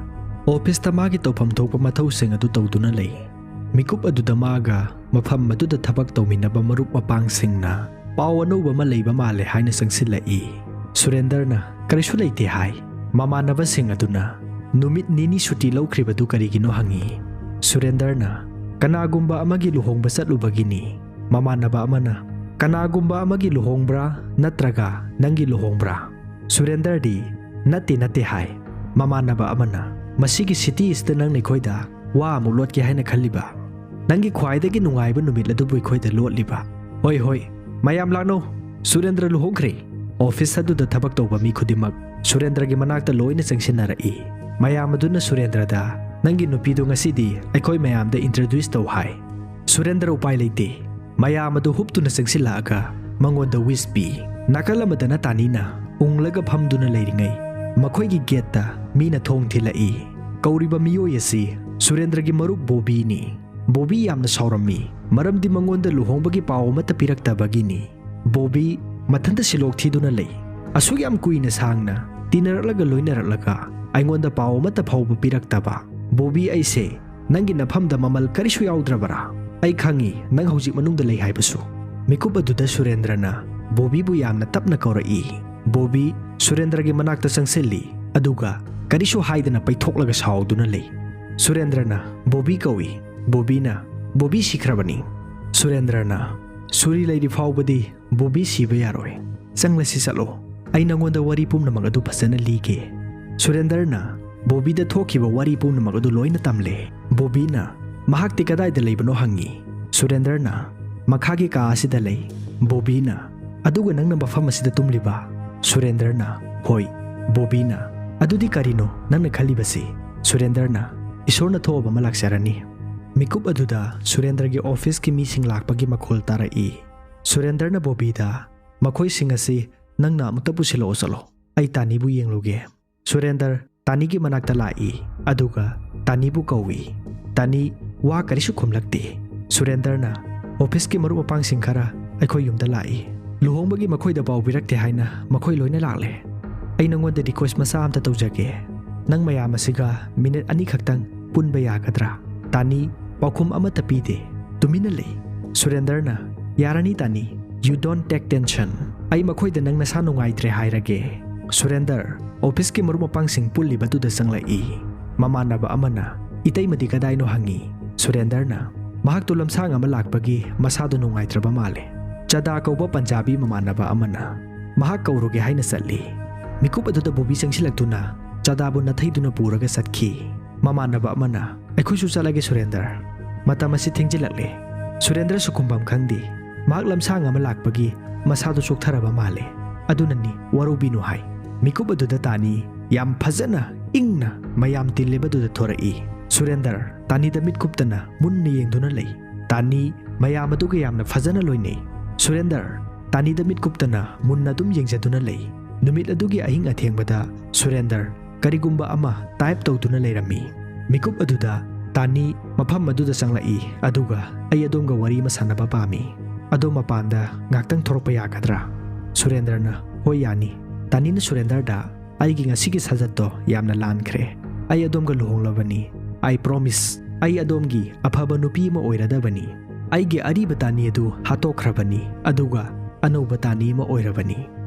ꯑꯣꯐꯤꯁꯇ ꯃꯥꯒꯤ ꯇꯧꯐꯝ ꯊꯣꯛꯄ ꯃꯊꯧꯁꯤꯡ ꯑꯗꯨ ꯇꯧꯗꯨꯅ ꯂꯩ꯫ ꯃꯤꯀꯨꯞ ꯑꯗꯨꯗ ꯃꯥꯒ ꯃꯐꯝ ꯑꯗꯨꯗ ꯊꯕꯛ ꯇꯧꯃꯤꯟꯅꯕ ꯃꯔꯨꯞ ꯃꯄꯥꯡꯁꯤꯡꯅ ꯄꯥꯎ ꯑꯅꯧꯕ ꯑꯃ ꯂꯩꯕ ꯃꯥꯜꯂꯦ ꯍꯥꯏꯅ ꯆꯪꯁꯤꯜꯂꯛꯏ꯫ ꯁꯨꯔꯦꯟꯗꯔꯅ "ꯀꯔꯤꯁꯨ ꯂꯩꯇꯦ" ꯍꯥꯏ꯫ ꯃꯃꯥꯟꯅꯕꯁꯤꯡ ꯑꯗꯨꯅ "ꯅꯨꯃꯤꯠ ꯅꯤꯅꯤ ꯁꯨꯇꯤ ꯂꯧꯈ꯭ꯔꯤꯕꯗꯨ ꯀꯔꯤꯒꯤꯅꯣ?" ꯍꯪꯉꯤ꯫ ꯁꯨꯔꯦꯟꯗꯔꯅ "ꯀꯅꯥꯒꯨꯝꯕ ꯑꯃꯒꯤ ꯂꯨꯍꯣꯡꯕ ꯆꯠꯂꯨꯕꯒꯤꯅꯤ"꯫ ꯃꯃꯥꯟꯅꯕ ꯑꯃꯅ "ꯀꯅꯥꯒꯨꯝꯕ ꯑꯃꯒꯤ ꯂꯨꯍꯣꯡꯕ꯭ꯔꯥ, ꯅꯠꯇ꯭ꯔꯒ ꯅꯪꯒꯤ ꯂꯨꯍꯣꯡꯕ꯭ꯔꯥ?" ꯁꯨꯔꯦꯟꯗꯔꯗꯤ "ꯅꯠꯇꯦ, ꯅꯠꯇꯦ" ꯍꯥꯏ꯫ ꯃꯃꯥꯟꯅꯕ ꯑꯃꯅ "ꯃꯁꯤꯒꯤ ꯁꯤꯇꯤ ꯑꯁꯤꯗ ꯅꯪꯅ ꯑꯩꯈꯣꯏꯗ ꯋꯥ ꯑꯃꯨꯛ ꯂꯣꯠꯀꯦ ꯍꯥꯏꯅ ꯈꯜꯂꯤꯕ? ꯅꯪꯒꯤ ꯈ꯭ꯋꯥꯏꯗꯒꯤ ꯅꯨꯡꯉꯥꯏꯕ ꯅꯨꯃꯤꯠ ꯑꯗꯨꯕꯨ ꯑꯩꯈꯣꯏꯗ ꯂꯣꯠꯂꯤꯕ?" "ꯍꯣꯏ, ꯍꯣꯏ, ꯃꯌꯥꯝ ꯂꯥꯛꯅꯧ, ꯁꯨꯔꯦꯟꯗ꯭ꯔ ꯂꯨꯍꯣꯡꯈ꯭ꯔꯦ!" ꯑꯣꯐꯤꯁ ꯑꯗꯨꯗ ꯊꯕꯛ ꯇꯧꯕ ꯃꯤ ꯈꯨꯗꯤꯡꯃꯛ ꯁꯨꯔꯦꯟꯗ꯭ꯔꯒꯤ ꯃꯅꯥꯛꯇ ꯂꯣꯏꯅ ꯆꯪꯁꯤꯟꯅꯔꯛꯏ꯫ ꯃꯌꯥꯝ ꯑꯗꯨꯅ ꯁꯨꯔꯦꯟꯗ꯭ꯔꯗ "ꯅꯪꯒꯤ ꯅꯨꯄꯤꯗꯨ ꯉꯁꯤꯗꯤ ꯑꯩꯈꯣꯏ ꯃꯌꯥꯝꯗ ꯏꯟꯇ꯭ꯔꯣꯗ꯭ꯌꯨꯁ ꯇꯧ" ꯍꯥꯏ꯫ ꯁꯨꯔꯦꯟꯗ꯭ꯔ ꯎꯄꯥꯏ ꯂꯩꯇꯦ꯫ ꯃꯌꯥꯝ ꯑꯗꯨ ꯍꯨꯞꯇꯨꯅ ꯆꯪꯁꯤꯜꯂꯛꯑꯒ ꯃꯉꯣꯟꯗ ꯋꯤꯁ ꯄꯤ꯫ ꯅꯥꯀꯜ ꯑꯃꯗꯅ ꯇꯥꯅꯤꯅ ꯎꯪꯂꯒ ꯐꯝꯗꯨꯅ ꯂꯩꯔꯤꯉꯩ, ꯃꯈꯣꯏꯒꯤ ꯒꯦꯠꯇ ꯃꯤꯅ ꯊꯣꯡ ꯊꯤꯜꯂꯛꯏ꯫ ꯀꯧꯔꯤꯕ ꯃꯤꯑꯣꯏ ꯑꯁꯤ ꯁꯨꯔꯦꯟꯗ꯭ꯔꯒꯤ ꯃꯔꯨꯞ ꯕꯣꯕꯤꯅꯤ꯫ ꯕꯣꯕꯤ ꯌꯥꯝꯅ ꯁꯥꯎꯔꯝꯃꯤ, ꯃꯔꯝꯗꯤ ꯃꯉꯣꯟꯗ ꯂꯨꯍꯣꯡꯕꯒꯤ ꯄꯥꯎ ꯑꯃꯠꯇ ꯄꯤꯔꯛꯇꯕꯒꯤꯅꯤ꯫ ꯕꯣꯕꯤ ꯃꯊꯟꯇ ꯁꯤꯂꯣꯛ ꯊꯤꯗꯨꯅ ꯂꯩ꯫ "ꯑꯁꯨꯛ ꯌꯥꯝ ꯀꯨꯏꯅ ꯁꯥꯡꯅ ꯇꯤꯟꯅꯔꯛꯂꯒ ꯂꯣꯏꯅꯔꯛꯂꯒ ꯑꯩꯉꯣꯟꯗ ꯄꯥꯎ ꯑꯃꯠꯇ ꯐꯥꯎꯕ ꯄꯤꯔꯛꯇꯕ ꯕꯣꯕꯤ ꯑꯩꯁꯦ ꯅꯪꯒꯤ ꯅꯐꯝꯗ ꯃꯃꯜ ꯀꯔꯤꯁꯨ ꯌꯥꯎꯗ꯭ꯔꯕꯔꯥ? ꯑꯩ ꯈꯪꯏ ꯅꯪ ꯍꯧꯖꯤꯛ ꯃꯅꯨꯡꯗ ꯂꯩ ꯍꯥꯏꯕꯁꯨ꯫" ꯃꯤꯀꯨꯞ ꯑꯗꯨꯗ ꯁꯨꯔꯦꯟꯗ꯭ꯔꯅ ꯕꯣꯕꯤꯕꯨ ꯌꯥꯝꯅ ꯇꯞꯅ ꯀꯧꯔꯛꯏ꯫ ꯕꯣꯕꯤ ꯁꯨꯔꯦꯟꯗ꯭ꯔꯒꯤ ꯃꯅꯥꯛꯇ ꯆꯪꯁꯤꯜꯂꯤ, ꯑꯗꯨꯒ ꯀꯔꯤꯁꯨ ꯍꯥꯏꯗꯅ ꯄꯩꯊꯣꯛꯂꯒ ꯁꯥꯎꯗꯨꯅ ꯂꯩ꯫ ꯁꯨꯔꯦꯟꯗ꯭ꯔꯅ ꯕꯣꯕꯤ ꯀꯧꯏ꯫ ꯕꯣꯕꯤꯅ, "ꯕꯣꯕꯤ ꯁꯤꯈ꯭ꯔꯕꯅꯤ꯫" ꯁꯨꯔꯦꯟꯗ꯭ꯔꯅ, "ꯁꯨꯔꯤ ꯂꯩꯔꯤ ꯐꯥꯎꯕꯗꯤ ꯕꯣꯕꯤ ꯁꯤꯕ ꯌꯥꯔꯣꯏ꯫ ꯆꯪꯂꯁꯤ, ꯆꯠꯂꯣ꯫ ꯑꯩ ꯅꯉꯣꯟꯗ ꯋꯥꯔꯤ ꯄꯨꯝꯅꯃꯛ ꯑꯗꯨ ꯐꯖꯅ ꯂꯤꯒꯦ꯫" ꯁꯨꯔꯦꯟꯗ꯭ꯔꯅ ꯕꯣꯕꯤꯗ ꯊꯣꯛꯈꯤꯕ ꯋꯥꯔꯤ ꯄꯨꯝꯅꯃꯛ ꯑꯗꯨ ꯂꯣꯏꯅ ꯇꯝꯂꯦ꯫ ꯕꯣꯕꯤꯅ, "ꯃꯍꯥꯛꯇꯤ ꯀꯗꯥꯏꯗ ꯂꯩꯕꯅꯣ?" ꯍꯪꯉꯤ꯫ ꯁꯨꯔꯦꯟꯗ꯭ꯔꯅ, "ꯃꯈꯥꯒꯤ ꯀꯥ ꯑꯁꯤꯗ ꯂꯩ꯫" ꯕꯣꯕꯤꯅ, "ꯑꯗꯨꯒ ꯅꯪꯅ ꯃꯐꯝ ꯑꯁꯤꯗ ꯇꯨꯝꯂꯤꯕ?" ꯁꯨꯔꯦꯟꯗ꯭ꯔꯅ, "ꯍꯣꯏ꯫" ꯕꯣꯕꯤꯅ, "ꯑꯗꯨꯗꯤ ꯀꯔꯤꯅꯣ ꯅꯪꯅ ꯈꯜꯂꯤꯕꯁꯤ?" ꯁꯨꯔꯦꯟꯗ꯭ꯔꯅ, "ꯏꯁꯣꯔꯅ ꯊꯣꯛꯑꯕ ꯑꯃ ꯂꯥꯛꯆꯔꯅꯤ꯫" ꯃꯤꯀꯨꯞ ꯑꯗꯨꯗ ꯁꯨꯔꯦꯟꯗ꯭ꯔꯒꯤ ꯑꯣꯐꯤꯁꯀꯤ ꯃꯤꯁꯤꯡ ꯂꯥꯛꯄꯒꯤ ꯃꯈꯣꯜ ꯇꯥꯔꯛꯏ꯫ ꯁꯨꯔꯦꯟꯗ꯭ꯔꯅ ꯕꯣꯕꯤꯗ, "ꯃꯈꯣꯏꯁꯤꯡ ꯑꯁꯤ ꯅꯪꯅ ꯑꯃꯨꯛꯇ ꯄꯨꯁꯤꯜꯂꯛꯑꯣ, ꯆꯠꯂꯣ꯫ ꯑꯩ ꯇꯥꯅꯤꯕꯨ ꯌꯦꯡꯂꯨꯒꯦ꯫" ꯁꯨꯔꯦꯟꯗ꯭ꯔ ꯇꯥꯅꯤꯒꯤ ꯃꯅꯥꯛꯇ ꯂꯥꯛꯏ, ꯑꯗꯨꯒ ꯇꯥꯅꯤꯕꯨ ꯀꯧꯏ꯫ ꯇꯥꯅꯤ ꯋꯥ ꯀꯔꯤꯁꯨ ꯈꯨꯝꯂꯛꯇꯦ꯫ ꯁꯨꯔꯦꯟꯗ꯭ꯔꯅ, "ꯑꯣꯐꯤꯁꯀꯤ ꯃꯔꯨꯞ ꯃꯄꯥꯡꯁꯤꯡ ꯈꯔ ꯑꯩꯈꯣꯏ ꯌꯨꯝꯗ ꯂꯥꯛꯏ꯫ ꯂꯨꯍꯣꯡꯕꯒꯤ ꯃꯈꯣꯏꯗ ꯄꯥꯎ ꯄꯤꯔꯛꯇꯦ ꯍꯥꯏꯅ ꯃꯈꯣꯏ ꯂꯣꯏꯅ ꯂꯥꯛꯂꯦ꯫ ꯑꯩ ꯅꯉꯣꯟꯗ ꯔꯤꯀ꯭ꯋꯦꯁ ꯃꯆꯥ ꯑꯝꯇ ꯇꯧꯖꯒꯦ꯫ ꯅꯪ ꯃꯌꯥꯝ ꯑꯁꯤꯒ ꯃꯤꯅꯤꯠ ꯑꯅꯤꯈꯛꯇꯪ ꯄꯨꯟꯕ ꯌꯥꯒꯗ꯭ꯔꯥ?" ꯇꯥꯅꯤ ꯄꯥꯎꯈꯨꯝ ꯑꯃꯠꯇ ꯄꯤꯗꯦ꯫ ꯇꯨꯃꯤꯟꯅ ꯂꯩ꯫ ꯁꯨꯔꯦꯟꯗ꯭ꯔꯅ, "ꯌꯥꯔꯅꯤ ꯇꯥꯅꯤ, you don't take tension꯫ ꯑꯩ ꯃꯈꯣꯏꯗ ꯅꯪ ꯅꯁꯥ ꯅꯨꯡꯉꯥꯏꯇ꯭ꯔꯦ ꯍꯥꯏꯔꯒꯦ꯫" ꯁꯨꯔꯦꯟꯗ꯭ꯔ ꯑꯣꯐꯤꯁꯀꯤ ꯃꯔꯨꯞ ꯃꯄꯥꯡꯁꯤꯡ ꯄꯨꯜꯂꯤꯕꯗꯨꯗ ꯆꯪꯂꯛꯏ꯫ ꯃꯃꯥꯟꯅꯕ ꯑꯃꯅ, "ꯏꯇꯩꯃꯗꯤ ꯀꯗꯥꯏꯅꯣ?" ꯍꯪꯉꯤ꯫ ꯁꯨꯔꯦꯟꯗ꯭ꯔꯅ, "ꯃꯍꯥꯛꯇꯣ ꯂꯝꯁꯥꯡ ꯑꯃ ꯂꯥꯛꯄꯒꯤ ꯃꯁꯥꯗꯣ ꯅꯨꯡꯉꯥꯏꯇ꯭ꯔꯕ ꯃꯥꯜꯂꯦ꯫" ꯆꯗꯥ ꯀꯧꯕ ꯄꯟꯖꯥꯕꯤ ꯃꯃꯥꯟꯅꯕ ꯑꯃꯅ, "ꯃꯍꯥꯛ ꯀꯧꯔꯨꯒꯦ ꯍꯥꯏꯅ ꯆꯠꯂꯤ꯫" ꯃꯤꯀꯨꯞ ꯑꯗꯨꯗ ꯕꯣꯕꯤ ꯆꯪꯁꯤꯜꯂꯛꯇꯨꯅ ꯆꯗꯥꯕꯨ ꯅꯥꯊꯩꯗꯨꯅ ꯄꯨꯔꯒ ꯆꯠꯈꯤ꯫ ꯃꯃꯥꯟꯅꯕ ꯑꯃꯅ, "ꯑꯩꯈꯣꯏꯁꯨ ꯆꯠꯂꯒꯦ ꯁꯨꯔꯦꯟꯗ꯭ꯔ꯫ ꯃꯇꯝ ꯑꯁꯤ ꯊꯦꯡꯖꯤꯜꯂꯛꯂꯦ꯫" ꯁꯨꯔꯦꯟꯗ꯭ꯔꯁꯨ ꯈꯨꯝꯐꯝ ꯈꯪꯗꯦ꯫ ꯃꯍꯥꯛ ꯂꯝꯁꯥꯡ ꯑꯃ ꯂꯥꯛꯄꯒꯤ ꯃꯁꯥꯗꯨ ꯆꯣꯛꯊꯔꯕ ꯃꯥꯜꯂꯦ꯫ ꯑꯗꯨꯅꯅꯤ, ꯋꯥꯔꯧꯕꯤꯅꯨ ꯍꯥꯏ꯫ ꯃꯤꯀꯨꯞ ꯑꯗꯨꯗ ꯇꯥꯅꯤ ꯌꯥꯝ ꯐꯖꯅ ꯏꯪꯅ ꯃꯌꯥꯝ ꯇꯤꯜꯂꯤꯕꯗꯨꯗ ꯊꯣꯔꯛꯏ꯫ ꯁꯨꯔꯦꯟꯗ꯭ꯔ ꯇꯥꯅꯤꯗ ꯃꯤꯠ ꯀꯨꯞꯇꯅ ꯃꯨꯟꯅ ꯌꯦꯡꯗꯨꯅ ꯂꯩ꯫ ꯇꯥꯅꯤ ꯃꯌꯥꯝ ꯑꯗꯨꯒ ꯌꯥꯝꯅ ꯐꯖꯅ ꯂꯣꯏꯅꯩ꯫ ꯁꯨꯔꯦꯟꯗ꯭ꯔ ꯇꯥꯅꯤꯗ ꯃꯤꯠ ꯀꯨꯞꯇꯅ ꯃꯨꯟꯅ ꯑꯗꯨꯝ ꯌꯦꯡꯖꯗꯨꯅ ꯂꯩ꯫ ꯅꯨꯃꯤꯠ ꯑꯗꯨꯒꯤ ꯑꯍꯤꯡ ꯑꯊꯦꯡꯕꯗ ꯁꯨꯔꯦꯟꯗ꯭ꯔ ꯀꯔꯤꯒꯨꯝꯕ ꯑꯃ ꯇꯥꯏꯞ ꯇꯧꯗꯨꯅ ꯂꯩꯔꯝꯃꯤ꯫ ꯃꯤꯀꯨꯞ ꯑꯗꯨꯗ ꯇꯥꯅꯤ ꯃꯐꯝ ꯑꯗꯨꯗ ꯆꯪꯂꯛꯏ, ꯑꯗꯨꯒ, "ꯑꯩ ꯑꯗꯣꯝꯒ ꯋꯥꯔꯤ ꯑꯃ ꯁꯥꯟꯅꯕ ꯄꯥꯝꯃꯤ꯫ ꯑꯗꯣꯝ ꯃꯄꯥꯟꯗ ꯉꯥꯛꯇꯪ ꯊꯣꯔꯛꯄ ꯌꯥꯒꯗ꯭ꯔꯥ?" ꯁꯨꯔꯦꯟꯗ꯭ꯔꯅ, "ꯍꯣꯏ, ꯌꯥꯅꯤ꯫" ꯇꯥꯅꯤꯅ ꯁꯨꯔꯦꯟꯗ꯭ꯔꯗ, "ꯑꯩꯒꯤ ꯉꯁꯤꯒꯤ ꯁꯥꯖꯠꯇꯣ ꯌꯥꯝꯅ ꯂꯥꯟꯈ꯭ꯔꯦ꯫ ꯑꯩ ꯑꯗꯣꯝꯒ ꯂꯨꯍꯣꯡꯂꯕꯅꯤ꯫ I promise꯫ ꯑꯩ ꯑꯗꯣꯝꯒꯤ ꯑꯐꯕ ꯅꯨꯄꯤ ꯑꯃ ꯑꯣꯏꯔꯗꯕꯅꯤ꯫ ꯑꯩꯒꯤ ꯑꯔꯤꯕ ꯇꯥꯅꯤ ꯑꯗꯨ ꯍꯥꯠꯇꯣꯛꯈ꯭ꯔꯕꯅꯤ, ꯑꯗꯨꯒ ꯑꯅꯧꯕ ꯇꯥꯅꯤ ꯑꯃ ꯑꯣꯏꯔꯕꯅꯤ꯫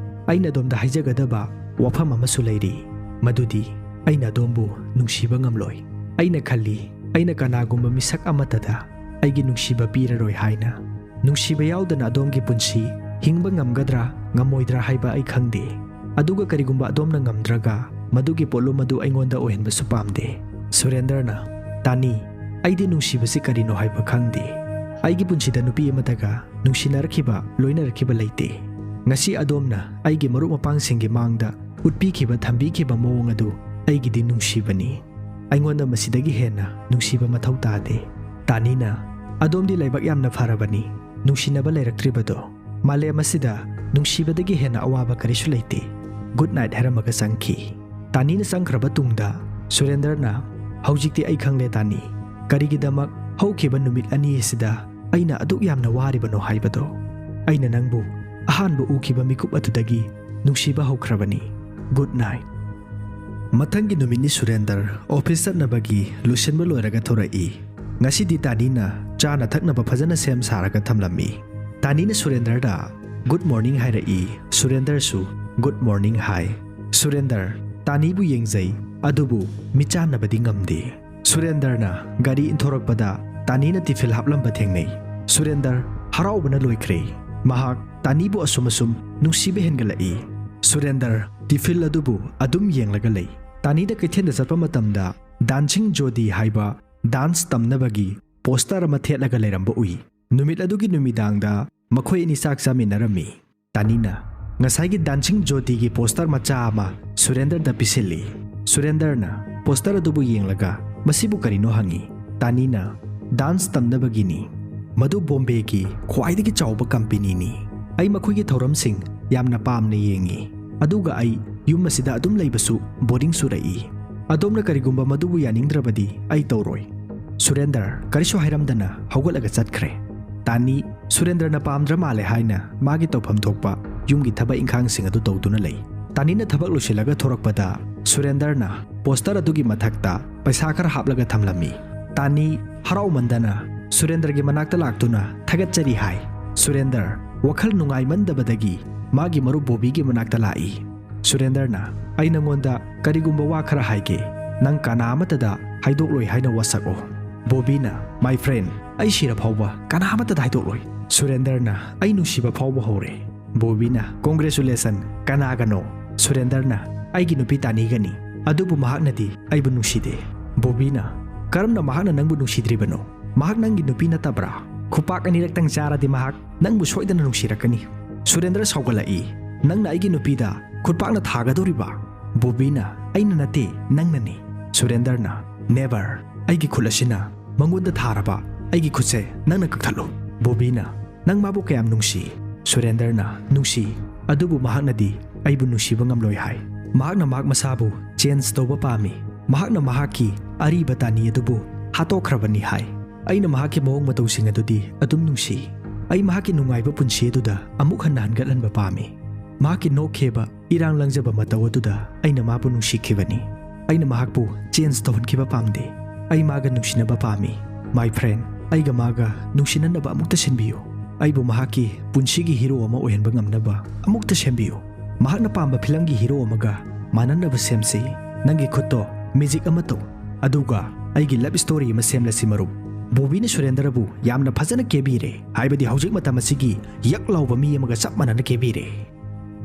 ꯑꯩꯅ ꯑꯗꯣꯝꯗ ꯍꯥꯏꯖꯒꯗꯕ ꯋꯥꯐꯝ ꯑꯃꯁꯨ ꯂꯩꯔꯤ, ꯃꯗꯨꯗꯤ ꯑꯩꯅ ꯑꯗꯣꯝꯕꯨ ꯅꯨꯡꯁꯤꯕ ꯉꯝꯂꯣꯏ꯫ ꯑꯩꯅ ꯈꯜꯂꯤ, ꯑꯩꯅ ꯀꯅꯥꯒꯨꯝꯕ ꯃꯤꯁꯛ ꯑꯃꯠꯇꯗ ꯑꯩꯒꯤ ꯅꯨꯡꯁꯤꯕ ꯄꯤꯔꯔꯣꯏ ꯍꯥꯏꯅ꯫ ꯅꯨꯡꯁꯤꯕ ꯌꯥꯎꯗꯅ ꯑꯗꯣꯝꯒꯤ ꯄꯨꯟꯁꯤ ꯍꯤꯡꯕ ꯉꯝꯒꯗ꯭ꯔꯥ ꯉꯝꯃꯣꯏꯗ꯭ꯔꯥ ꯍꯥꯏꯕ ꯑꯩ ꯈꯪꯗꯦ꯫ ꯑꯗꯨꯒ ꯀꯔꯤꯒꯨꯝꯕ ꯑꯗꯣꯝꯅ ꯉꯝꯗ꯭ꯔꯒ, ꯃꯗꯨꯒꯤ ꯄꯣꯠꯂꯨꯝ ꯑꯗꯨ ꯑꯩꯉꯣꯟꯗ ꯑꯣꯏꯍꯟꯕꯁꯨ ꯄꯥꯝꯗꯦ꯫ ꯁꯨꯔꯦꯟꯗꯔꯅ, ꯇꯥꯅꯤ, ꯑꯩꯗꯤ ꯅꯨꯡꯁꯤꯕꯁꯤ ꯀꯔꯤꯅꯣ ꯍꯥꯏꯕ ꯈꯪꯗꯦ꯫ ꯑꯩꯒꯤ ꯄꯨꯟꯁꯤꯗ ꯅꯨꯄꯤ ꯑꯃꯠꯇꯒ ꯅꯨꯡꯁꯤꯅꯔꯛꯈꯤꯕ, ꯂꯣꯏꯅꯔꯛꯈꯤꯕ ꯂꯩꯇꯦ꯫ ꯉꯁꯤ ꯑꯗꯣꯝꯅ ꯑꯩꯒꯤ ꯃꯔꯨꯞ ꯃꯄꯥꯡꯁꯤꯡꯒꯤ ꯃꯥꯡꯗ ꯎꯠꯄꯤꯈꯤꯕ, ꯊꯝꯕꯤꯈꯤꯕ ꯃꯑꯣꯡ ꯑꯗꯨ ꯑꯩꯒꯤꯗꯤ ꯅꯨꯡꯁꯤꯕꯅꯤ꯫ ꯑꯩꯉꯣꯟꯗ ꯃꯁꯤꯗꯒꯤ ꯍꯦꯟꯅ ꯅꯨꯡꯁꯤꯕ ꯃꯊꯧ ꯇꯥꯗꯦ꯫ ꯇꯥꯅꯤꯅ, ꯑꯗꯣꯝꯗꯤ ꯂꯥꯏꯕꯛ ꯌꯥꯝꯅ ꯐꯔꯕꯅꯤ, ꯅꯨꯡꯁꯤꯅꯕ ꯂꯩꯔꯛꯇ꯭ꯔꯤꯕꯗꯣ꯫ ꯃꯥꯂꯦꯝ ꯑꯁꯤꯗ ꯅꯨꯡꯁꯤꯕꯗꯒꯤ ꯍꯦꯟꯅ ꯑꯋꯥꯕ ꯀꯔꯤꯁꯨ ꯂꯩꯇꯦ꯫ ꯒꯨꯗ ꯅꯥꯏꯠ ꯍꯥꯏꯔꯝꯃꯒ ꯆꯪꯈꯤ꯫ ꯇꯥꯅꯤꯅ ꯆꯪꯈ꯭ꯔꯕ ꯇꯨꯡꯗ ꯁꯨꯔꯦꯟꯗꯔꯅ, ꯍꯧꯖꯤꯛꯇꯤ ꯑꯩ ꯈꯪꯂꯦ ꯇꯥꯅꯤ, ꯀꯔꯤꯒꯤꯗꯃꯛ ꯍꯧꯈꯤꯕ ꯅꯨꯃꯤꯠ ꯑꯅꯤ ꯑꯁꯤꯗ ꯑꯩꯅ ꯑꯗꯨꯛ ꯌꯥꯝꯅ ꯋꯥꯔꯤꯕꯅꯣ ꯍꯥꯏꯕꯗꯣ꯫ ꯑꯩꯅ ꯅꯪꯕꯨ ꯑꯍꯥꯟꯕ ꯎꯈꯤꯕ ꯃꯤꯀꯨꯞ ꯑꯗꯨꯗꯒꯤ ꯅꯨꯡꯁꯤꯕ ꯍꯧꯈ꯭ꯔꯕꯅꯤ꯫ Good night. ꯃꯊꯪꯒꯤ ꯅꯨꯃꯤꯠꯅꯤ ꯁꯨꯔꯦꯟꯗꯔ ꯑꯣꯐꯤꯁ ꯆꯠꯅꯕꯒꯤ ꯂꯣꯏꯁꯤꯟꯕ ꯂꯣꯏꯔꯒ ꯊꯣꯔꯛꯏ꯫ ꯉꯁꯤꯗꯤ ꯇꯥꯅꯤꯅ ꯆꯥꯅ ꯊꯛꯅꯕ ꯐꯖꯅ ꯁꯦꯝ ꯁꯥꯔꯒ ꯊꯝꯂꯝꯃꯤ꯫ ꯇꯥꯅꯤꯅ ꯁꯨꯔꯦꯟꯗꯔꯗ ꯒꯨꯗ ꯃꯣꯔꯅꯤꯡ ꯍꯥꯏꯔꯛꯏ꯫ ꯁꯨꯔꯦꯟꯗꯔꯁꯨ ꯒꯨꯗ ꯃꯣꯔꯅꯤꯡ ꯍꯥꯏ꯫ ꯁꯨꯔꯦꯟꯗꯔ ꯇꯥꯅꯤꯕꯨ ꯌꯦꯡꯖꯩ, ꯑꯗꯨꯕꯨ ꯃꯤꯠꯆꯥꯟꯅꯕꯗꯤ ꯉꯝꯗꯦ꯫ ꯁꯨꯔꯦꯟꯗꯔꯅ ꯒꯥꯔꯤ ꯏꯟꯊꯣꯔꯛꯄꯗ ꯇꯥꯅꯤꯅ ꯇꯤꯐꯤꯜ ꯍꯥꯞꯂꯝꯕ ꯊꯦꯡꯅꯩ꯫ ꯁꯨꯔꯦꯟꯗꯔ ꯍꯔꯥꯎꯕꯅ ꯂꯣꯏꯈ꯭ꯔꯦ꯫ ꯃꯍꯥꯛ ꯇꯥꯅꯤꯕꯨ ꯑꯁꯨꯝ ꯑꯁꯨꯝ ꯅꯨꯡꯁꯤꯕ ꯍꯦꯟꯒꯠꯂꯛꯏ꯫ ꯁꯨꯔꯦꯟꯗꯔ ꯇꯤꯐꯤꯜ ꯑꯗꯨꯕꯨ ꯑꯗꯨꯝ ꯌꯦꯡꯂꯒ ꯂꯩ꯫ ꯇꯥꯅꯤꯗ ꯀꯩꯊꯦꯜꯗ ꯆꯠꯄ ꯃꯇꯝꯗ ꯗꯥꯟꯁꯤꯡ ꯖꯣꯗꯤ ꯍꯥꯏꯕ ꯗꯥꯟꯁ ꯇꯝꯅꯕꯒꯤ ꯄꯣꯁꯇꯔ ꯑꯃ ꯊꯦꯠꯂꯒ ꯂꯩꯔꯝꯕ ꯎꯏ꯫ ꯅꯨꯃꯤꯠ ꯑꯗꯨꯒꯤ ꯅꯨꯃꯤꯗꯥꯡꯗ ꯃꯈꯣꯏ ꯑꯅꯤ ꯆꯥꯛ ꯆꯥꯃꯤꯟꯅꯔꯝꯃꯤ꯫ ꯇꯥꯅꯤꯅ ꯉꯁꯥꯏꯒꯤ ꯗꯥꯟꯁꯤꯡ ꯖꯣꯗꯤꯒꯤ ꯄꯣꯁꯇꯔ ꯃꯆꯥ ꯑꯃ ꯁꯨꯔꯦꯟꯗꯔꯗ ꯄꯤꯁꯤꯜꯂꯤ꯫ ꯁꯨꯔꯦꯟꯗꯔꯅ ꯄꯣꯁꯇꯔ ꯑꯗꯨꯕꯨ ꯌꯦꯡꯂꯒ, "ꯃꯁꯤꯕꯨ ꯀꯔꯤꯅꯣ?" ꯍꯪꯉꯤ꯫ ꯇꯥꯅꯤꯅ, "ꯗꯥꯟꯁ ꯇꯝꯅꯕꯒꯤꯅꯤ꯫ ꯃꯗꯨ ꯕꯣꯝꯕꯦꯒꯤ ꯈ꯭ꯋꯥꯏꯗꯒꯤ ꯆꯥꯎꯕ ꯀꯝꯄꯦꯅꯤꯅꯤ꯫ ꯑꯩ ꯃꯈꯣꯏꯒꯤ ꯊꯧꯔꯝꯁꯤꯡ ꯌꯥꯝꯅ ꯄꯥꯝꯅ ꯌꯦꯡꯉꯤ꯫ ꯑꯗꯨꯒ ꯑꯩ ꯌꯨꯝ ꯑꯁꯤꯗ ꯑꯗꯨꯝ ꯂꯩꯕꯁꯨ ꯕꯣꯔꯤꯡ ꯆꯨꯔꯛꯏ꯫ ꯑꯗꯣꯝꯅ ꯀꯔꯤꯒꯨꯝꯕ ꯃꯗꯨꯕꯨ ꯌꯥꯅꯤꯡꯗ꯭ꯔꯕꯗꯤ ꯑꯩ ꯇꯧꯔꯣꯏ꯫" ꯁꯨꯔꯦꯟꯗꯔ ꯀꯔꯤꯁꯨ ꯍꯥꯏꯔꯝꯗꯅ ꯍꯧꯒꯠꯂꯒ ꯆꯠꯈ꯭ꯔꯦ꯫ ꯇꯥꯅꯤ ꯁꯨꯔꯦꯟꯗ꯭ꯔꯅ ꯄꯥꯝꯗ꯭ꯔ ꯃꯥꯜꯂꯦ ꯍꯥꯏꯅ ꯃꯥꯒꯤ ꯇꯧꯐꯝ ꯊꯣꯛꯄ ꯌꯨꯝꯒꯤ ꯊꯕꯛ ꯏꯪꯈꯥꯡꯁꯤꯡ ꯑꯗꯨ ꯇꯧꯗꯨꯅ ꯂꯩ꯫ ꯇꯥꯅꯤꯅ ꯊꯕꯛ ꯂꯣꯏꯁꯤꯜꯂꯒ ꯊꯣꯔꯛꯄꯗ ꯁꯨꯔꯦꯟꯗ꯭ꯔꯅ ꯄꯣꯁꯇꯔ ꯑꯗꯨꯒꯤ ꯃꯊꯛꯇ ꯄꯩꯁꯥ ꯈꯔ ꯍꯥꯞꯂꯒ ꯊꯝꯂꯝꯃꯤ꯫ ꯇꯥꯅꯤ ꯍꯔꯥꯎꯃꯟꯗꯅ ꯁꯨꯔꯦꯟꯗ꯭ꯔꯒꯤ ꯃꯅꯥꯛꯇ ꯂꯥꯛꯇꯨꯅ ꯊꯥꯒꯠꯆꯔꯤ ꯍꯥꯏ꯫ ꯁꯨꯔꯦꯟꯗ꯭ꯔ ꯋꯥꯈꯜ ꯅꯨꯡꯉꯥꯏꯃꯟꯗꯕꯗꯒꯤ ꯃꯥꯒꯤ ꯃꯔꯨꯞ ꯕꯣꯕꯤꯒꯤ ꯃꯅꯥꯛꯇ ꯂꯥꯛꯏ꯫ ꯁꯨꯔꯦꯟꯗꯔꯅ, "ꯑꯩ ꯅꯪꯉꯣꯟꯗ ꯀꯔꯤꯒꯨꯝꯕ ꯋꯥ ꯈꯔ ꯍꯥꯏꯒꯦ, ꯅꯪ ꯀꯅꯥ ꯑꯃꯠꯇꯗ ꯍꯥꯏꯗꯣꯛꯂꯣꯏ ꯍꯥꯏꯅ ꯋꯥꯁꯛꯑꯣ꯫" ꯕꯣꯕꯤꯅ, "My friend, ꯑꯩ ꯁꯤꯔ ꯐꯥꯎꯕ ꯀꯅꯥ ꯑꯃꯠꯇꯗ ꯍꯥꯏꯗꯣꯛꯂꯣꯏ꯫" ꯁꯨꯔꯦꯟꯗꯔꯅ, "ꯑꯩ ꯅꯨꯡꯁꯤꯕ ꯐꯥꯎꯕ ꯍꯧꯔꯦ꯫" ꯕꯣꯕꯤꯅ, "Congratulation, ꯀꯅꯥꯒꯅꯣ?" ꯁꯨꯔꯦꯟꯗꯔꯅ, "ꯑꯩꯒꯤ ꯅꯨꯄꯤ ꯇꯥꯅꯤꯒꯅꯤ, ꯑꯗꯨꯕꯨ ꯃꯍꯥꯛꯅꯗꯤ ꯑꯩꯕꯨ ꯅꯨꯡꯁꯤꯗꯦ꯫" ꯕꯣꯕꯤꯅ, "ꯀꯔꯝꯅ ꯃꯍꯥꯛꯅ ꯅꯪꯕꯨ ꯅꯨꯡꯁꯤꯗ꯭ꯔꯤꯕꯅꯣ? ꯃꯍꯥꯛ ꯅꯪꯒꯤ ꯅꯨꯄꯤ ꯅꯠꯇꯕ꯭ꯔꯥ? ꯈꯨꯄꯥꯛ ꯑꯅꯤꯔꯛꯇꯪ ꯆꯥꯔꯗꯤ ꯃꯍꯥꯛ ꯅꯪꯕꯨ ꯁꯣꯏꯗꯅ ꯅꯨꯡꯁꯤꯔꯛꯀꯅꯤ꯫" ꯁꯨꯔꯦꯟꯗ꯭ꯔ ꯁꯥꯎꯒꯠꯂꯛꯏ, "ꯅꯪꯅ ꯑꯩꯒꯤ ꯅꯨꯄꯤꯗ ꯈꯨꯠꯄꯥꯛꯅ ꯊꯥꯒꯗꯧꯔꯤꯕ?" ꯕꯣꯕꯤꯅ, "ꯑꯩꯅ ꯅꯠꯇꯦ, ꯅꯪꯅꯅꯤ꯫" ꯁꯨꯔꯦꯟꯗ꯭ꯔꯅ, "Never, ꯑꯩꯒꯤ ꯈꯨꯠ ꯑꯁꯤꯅ ꯃꯉꯣꯟꯗ ꯊꯥꯔꯕ ꯑꯩꯒꯤ ꯈꯨꯠꯁꯦ ꯅꯪꯅ ꯀꯛꯊꯠꯂꯨ꯫" ꯕꯣꯕꯤꯅ, "ꯅꯪ ꯃꯥꯕꯨ ꯀꯌꯥꯝ ꯅꯨꯡꯁꯤ?" ꯁꯨꯔꯦꯟꯗ꯭ꯔꯅ, "ꯅꯨꯡꯁꯤ, ꯑꯗꯨꯕꯨ ꯃꯍꯥꯛꯅꯗꯤ ꯑꯩꯕꯨ ꯅꯨꯡꯁꯤꯕ ꯉꯝꯂꯣꯏ ꯍꯥꯏ꯫ ꯃꯍꯥꯛꯅ ꯃꯍꯥꯛ ꯃꯁꯥꯕꯨ change ꯇꯧꯕ ꯄꯥꯝꯃꯤ꯫ ꯃꯍꯥꯛꯅ ꯃꯍꯥꯛꯀꯤ ꯑꯔꯤꯕ ꯇꯥꯅꯤ ꯑꯗꯨꯕꯨ ꯍꯥꯠꯇꯣꯛꯈ꯭ꯔꯕꯅꯤ ꯍꯥꯏ꯫ ꯑꯩꯅ ꯃꯍꯥꯛꯀꯤ ꯃꯑꯣꯡ ꯃꯇꯧꯁꯤꯡ ꯑꯗꯨꯗꯤ ꯑꯗꯨꯝ ꯅꯨꯡꯁꯤ꯫ ꯑꯩ ꯃꯍꯥꯛꯀꯤ ꯅꯨꯡꯉꯥꯏꯕ ꯄꯨꯟꯁꯤ ꯑꯗꯨꯗ ꯑꯃꯨꯛ ꯍꯟꯅ ꯍꯟꯒꯠꯍꯟꯕ ꯄꯥꯝꯃꯤ꯫ ꯃꯍꯥꯛꯀꯤ ꯅꯣꯛꯈꯦꯕ, ꯏꯔꯥꯡ ꯂꯪꯖꯕ ꯃꯇꯧ ꯑꯗꯨꯗ ꯑꯩꯅ ꯃꯥꯕꯨ ꯅꯨꯡꯁꯤꯈꯤꯕꯅꯤ꯫ ꯑꯩꯅ ꯃꯍꯥꯛꯄꯨ change ꯇꯧꯍꯟꯈꯤꯕ ꯄꯥꯝꯗꯦ꯫ ꯑꯩ ꯃꯥꯒ ꯅꯨꯡꯁꯤꯅꯕ ꯄꯥꯝꯃꯤ꯫ My friend, ꯑꯩꯒ ꯃꯥꯒ ꯅꯨꯡꯁꯤꯅꯅꯕ ꯑꯃꯨꯛꯇ ꯁꯤꯟꯕꯤꯌꯨ꯫ ꯑꯩꯕꯨ ꯃꯍꯥꯛꯀꯤ ꯄꯨꯟꯁꯤꯒꯤ hero ꯑꯃ ꯑꯣꯏꯍꯟꯕ ꯉꯝꯅꯕ ꯑꯃꯨꯛꯇ ꯁꯦꯝꯕꯤꯌꯨ꯫ ꯃꯍꯥꯛꯅ ꯄꯥꯝꯕ ꯐꯤꯂꯝꯒꯤ hero ꯑꯃꯒ ꯃꯥꯟꯅꯅꯕ ꯁꯦꯝꯁꯤ꯫ ꯅꯪꯒꯤ ꯈꯨꯠꯇꯣ magic ꯑꯃ ꯇꯧ, ꯑꯗꯨꯒ ꯑꯩꯒꯤ love story ꯑꯃ ꯁꯦꯝꯂꯁꯤ, ꯃꯔꯨꯞ꯫" ꯕꯣꯕꯤꯅ ꯁꯨꯔꯦꯟꯗ꯭ꯔꯕꯨ ꯌꯥꯝꯅ ꯐꯖꯅ ꯀꯦꯕꯤꯔꯦ, ꯍꯥꯏꯕꯗꯤ ꯍꯧꯖꯤꯛ ꯃꯇꯝ ꯑꯁꯤꯒꯤ ꯌꯛ ꯂꯥꯎꯕ ꯃꯤ ꯑꯃꯒ ꯆꯞ ꯃꯥꯟꯅꯅ ꯀꯦꯕꯤꯔꯦ꯫